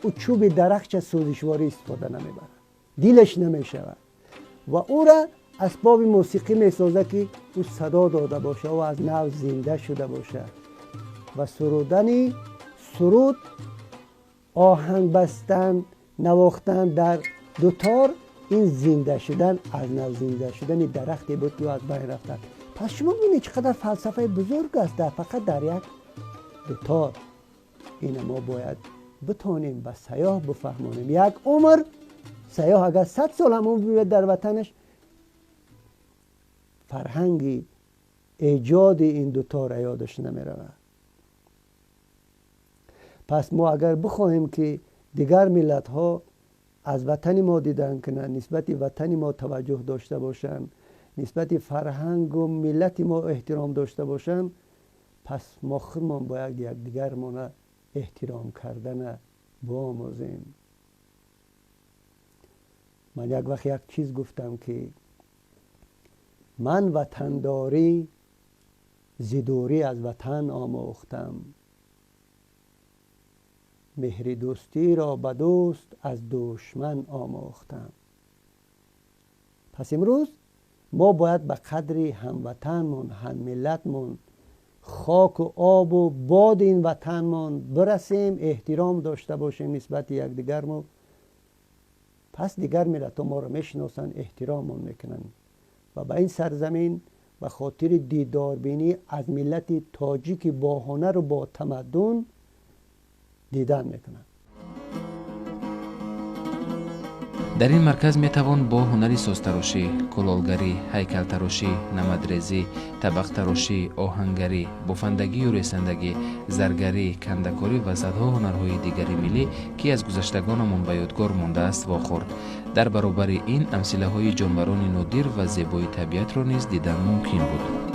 ӯ чӯби дарахтша сӯзишворӣ истифода намебарад, дилаш намешавад ва ӯра асбоби мусиқӣ месозад, ки ӯ садо дода бошад ва аз нав зинда шуда бошад. Ва сурудани суруд, оҳанг бастан, навохтан дар дутор, ин зинда шудан, аз нав зинда шудани дарахте буд, ки аз байн рафтан. Пас шумо бинед, чӣ қадар фалсафаи бузург аст дар фақат дар як дутор. Ина мо бояд битонем ба сайёҳ бифаҳмонем. Як умр сайёҳ агар 100 сол ҳам умр бибинад дар ватанаш, фарҳанги эҷоди ин дутора ёдаш намеравад. Пас мо агар бихоҳем, ки дигар миллатҳо аз ватани мо дидан кунанд, нисбати ватани мо таваҷҷӯҳ дошта бошанд, нисбати фарҳангу миллати мо эҳтиром дошта бошанд, пас мо худмон бояд якдигармона эҳтиром кардана биомӯзем. Ман як вақт як чиз гуфтам, ки ман ватандорӣ зи дурӣ аз ватан омӯхтам, меҳри дӯстиро ба дӯст аз душман омӯхтам. Пас имрӯз мо бояд ба қадри ҳамватанмон, ҳаммиллатмон, хоку обу боди ин ватанмон бирасем, эҳтиром дошта бошем нисбати якдигармо. Пас дигар миллатҳо моро мешиносанд, эҳтироммон мекунанд ва ба ин сарзамин ба хотири дидорбинӣ аз миллати тоҷики боҳунару бо тамаддун дидан мекунанд. Дар ин марказ метавон бо ҳунари созтарошӣ, кулолгарӣ, ҳайкалтарошӣ, намадрезӣ, табақтарошӣ, оҳангарӣ, бофандагию ресандагӣ, заргарӣ, кандакорӣ ва садҳо ҳунарҳои дигари миллӣ, ки аз гузаштагонамон ба ёдгор мондааст, вохӯрд. Дар баробари ин амсилаҳои ҷонварони нодир ва зебои табиатро низ дидан мумкин буд.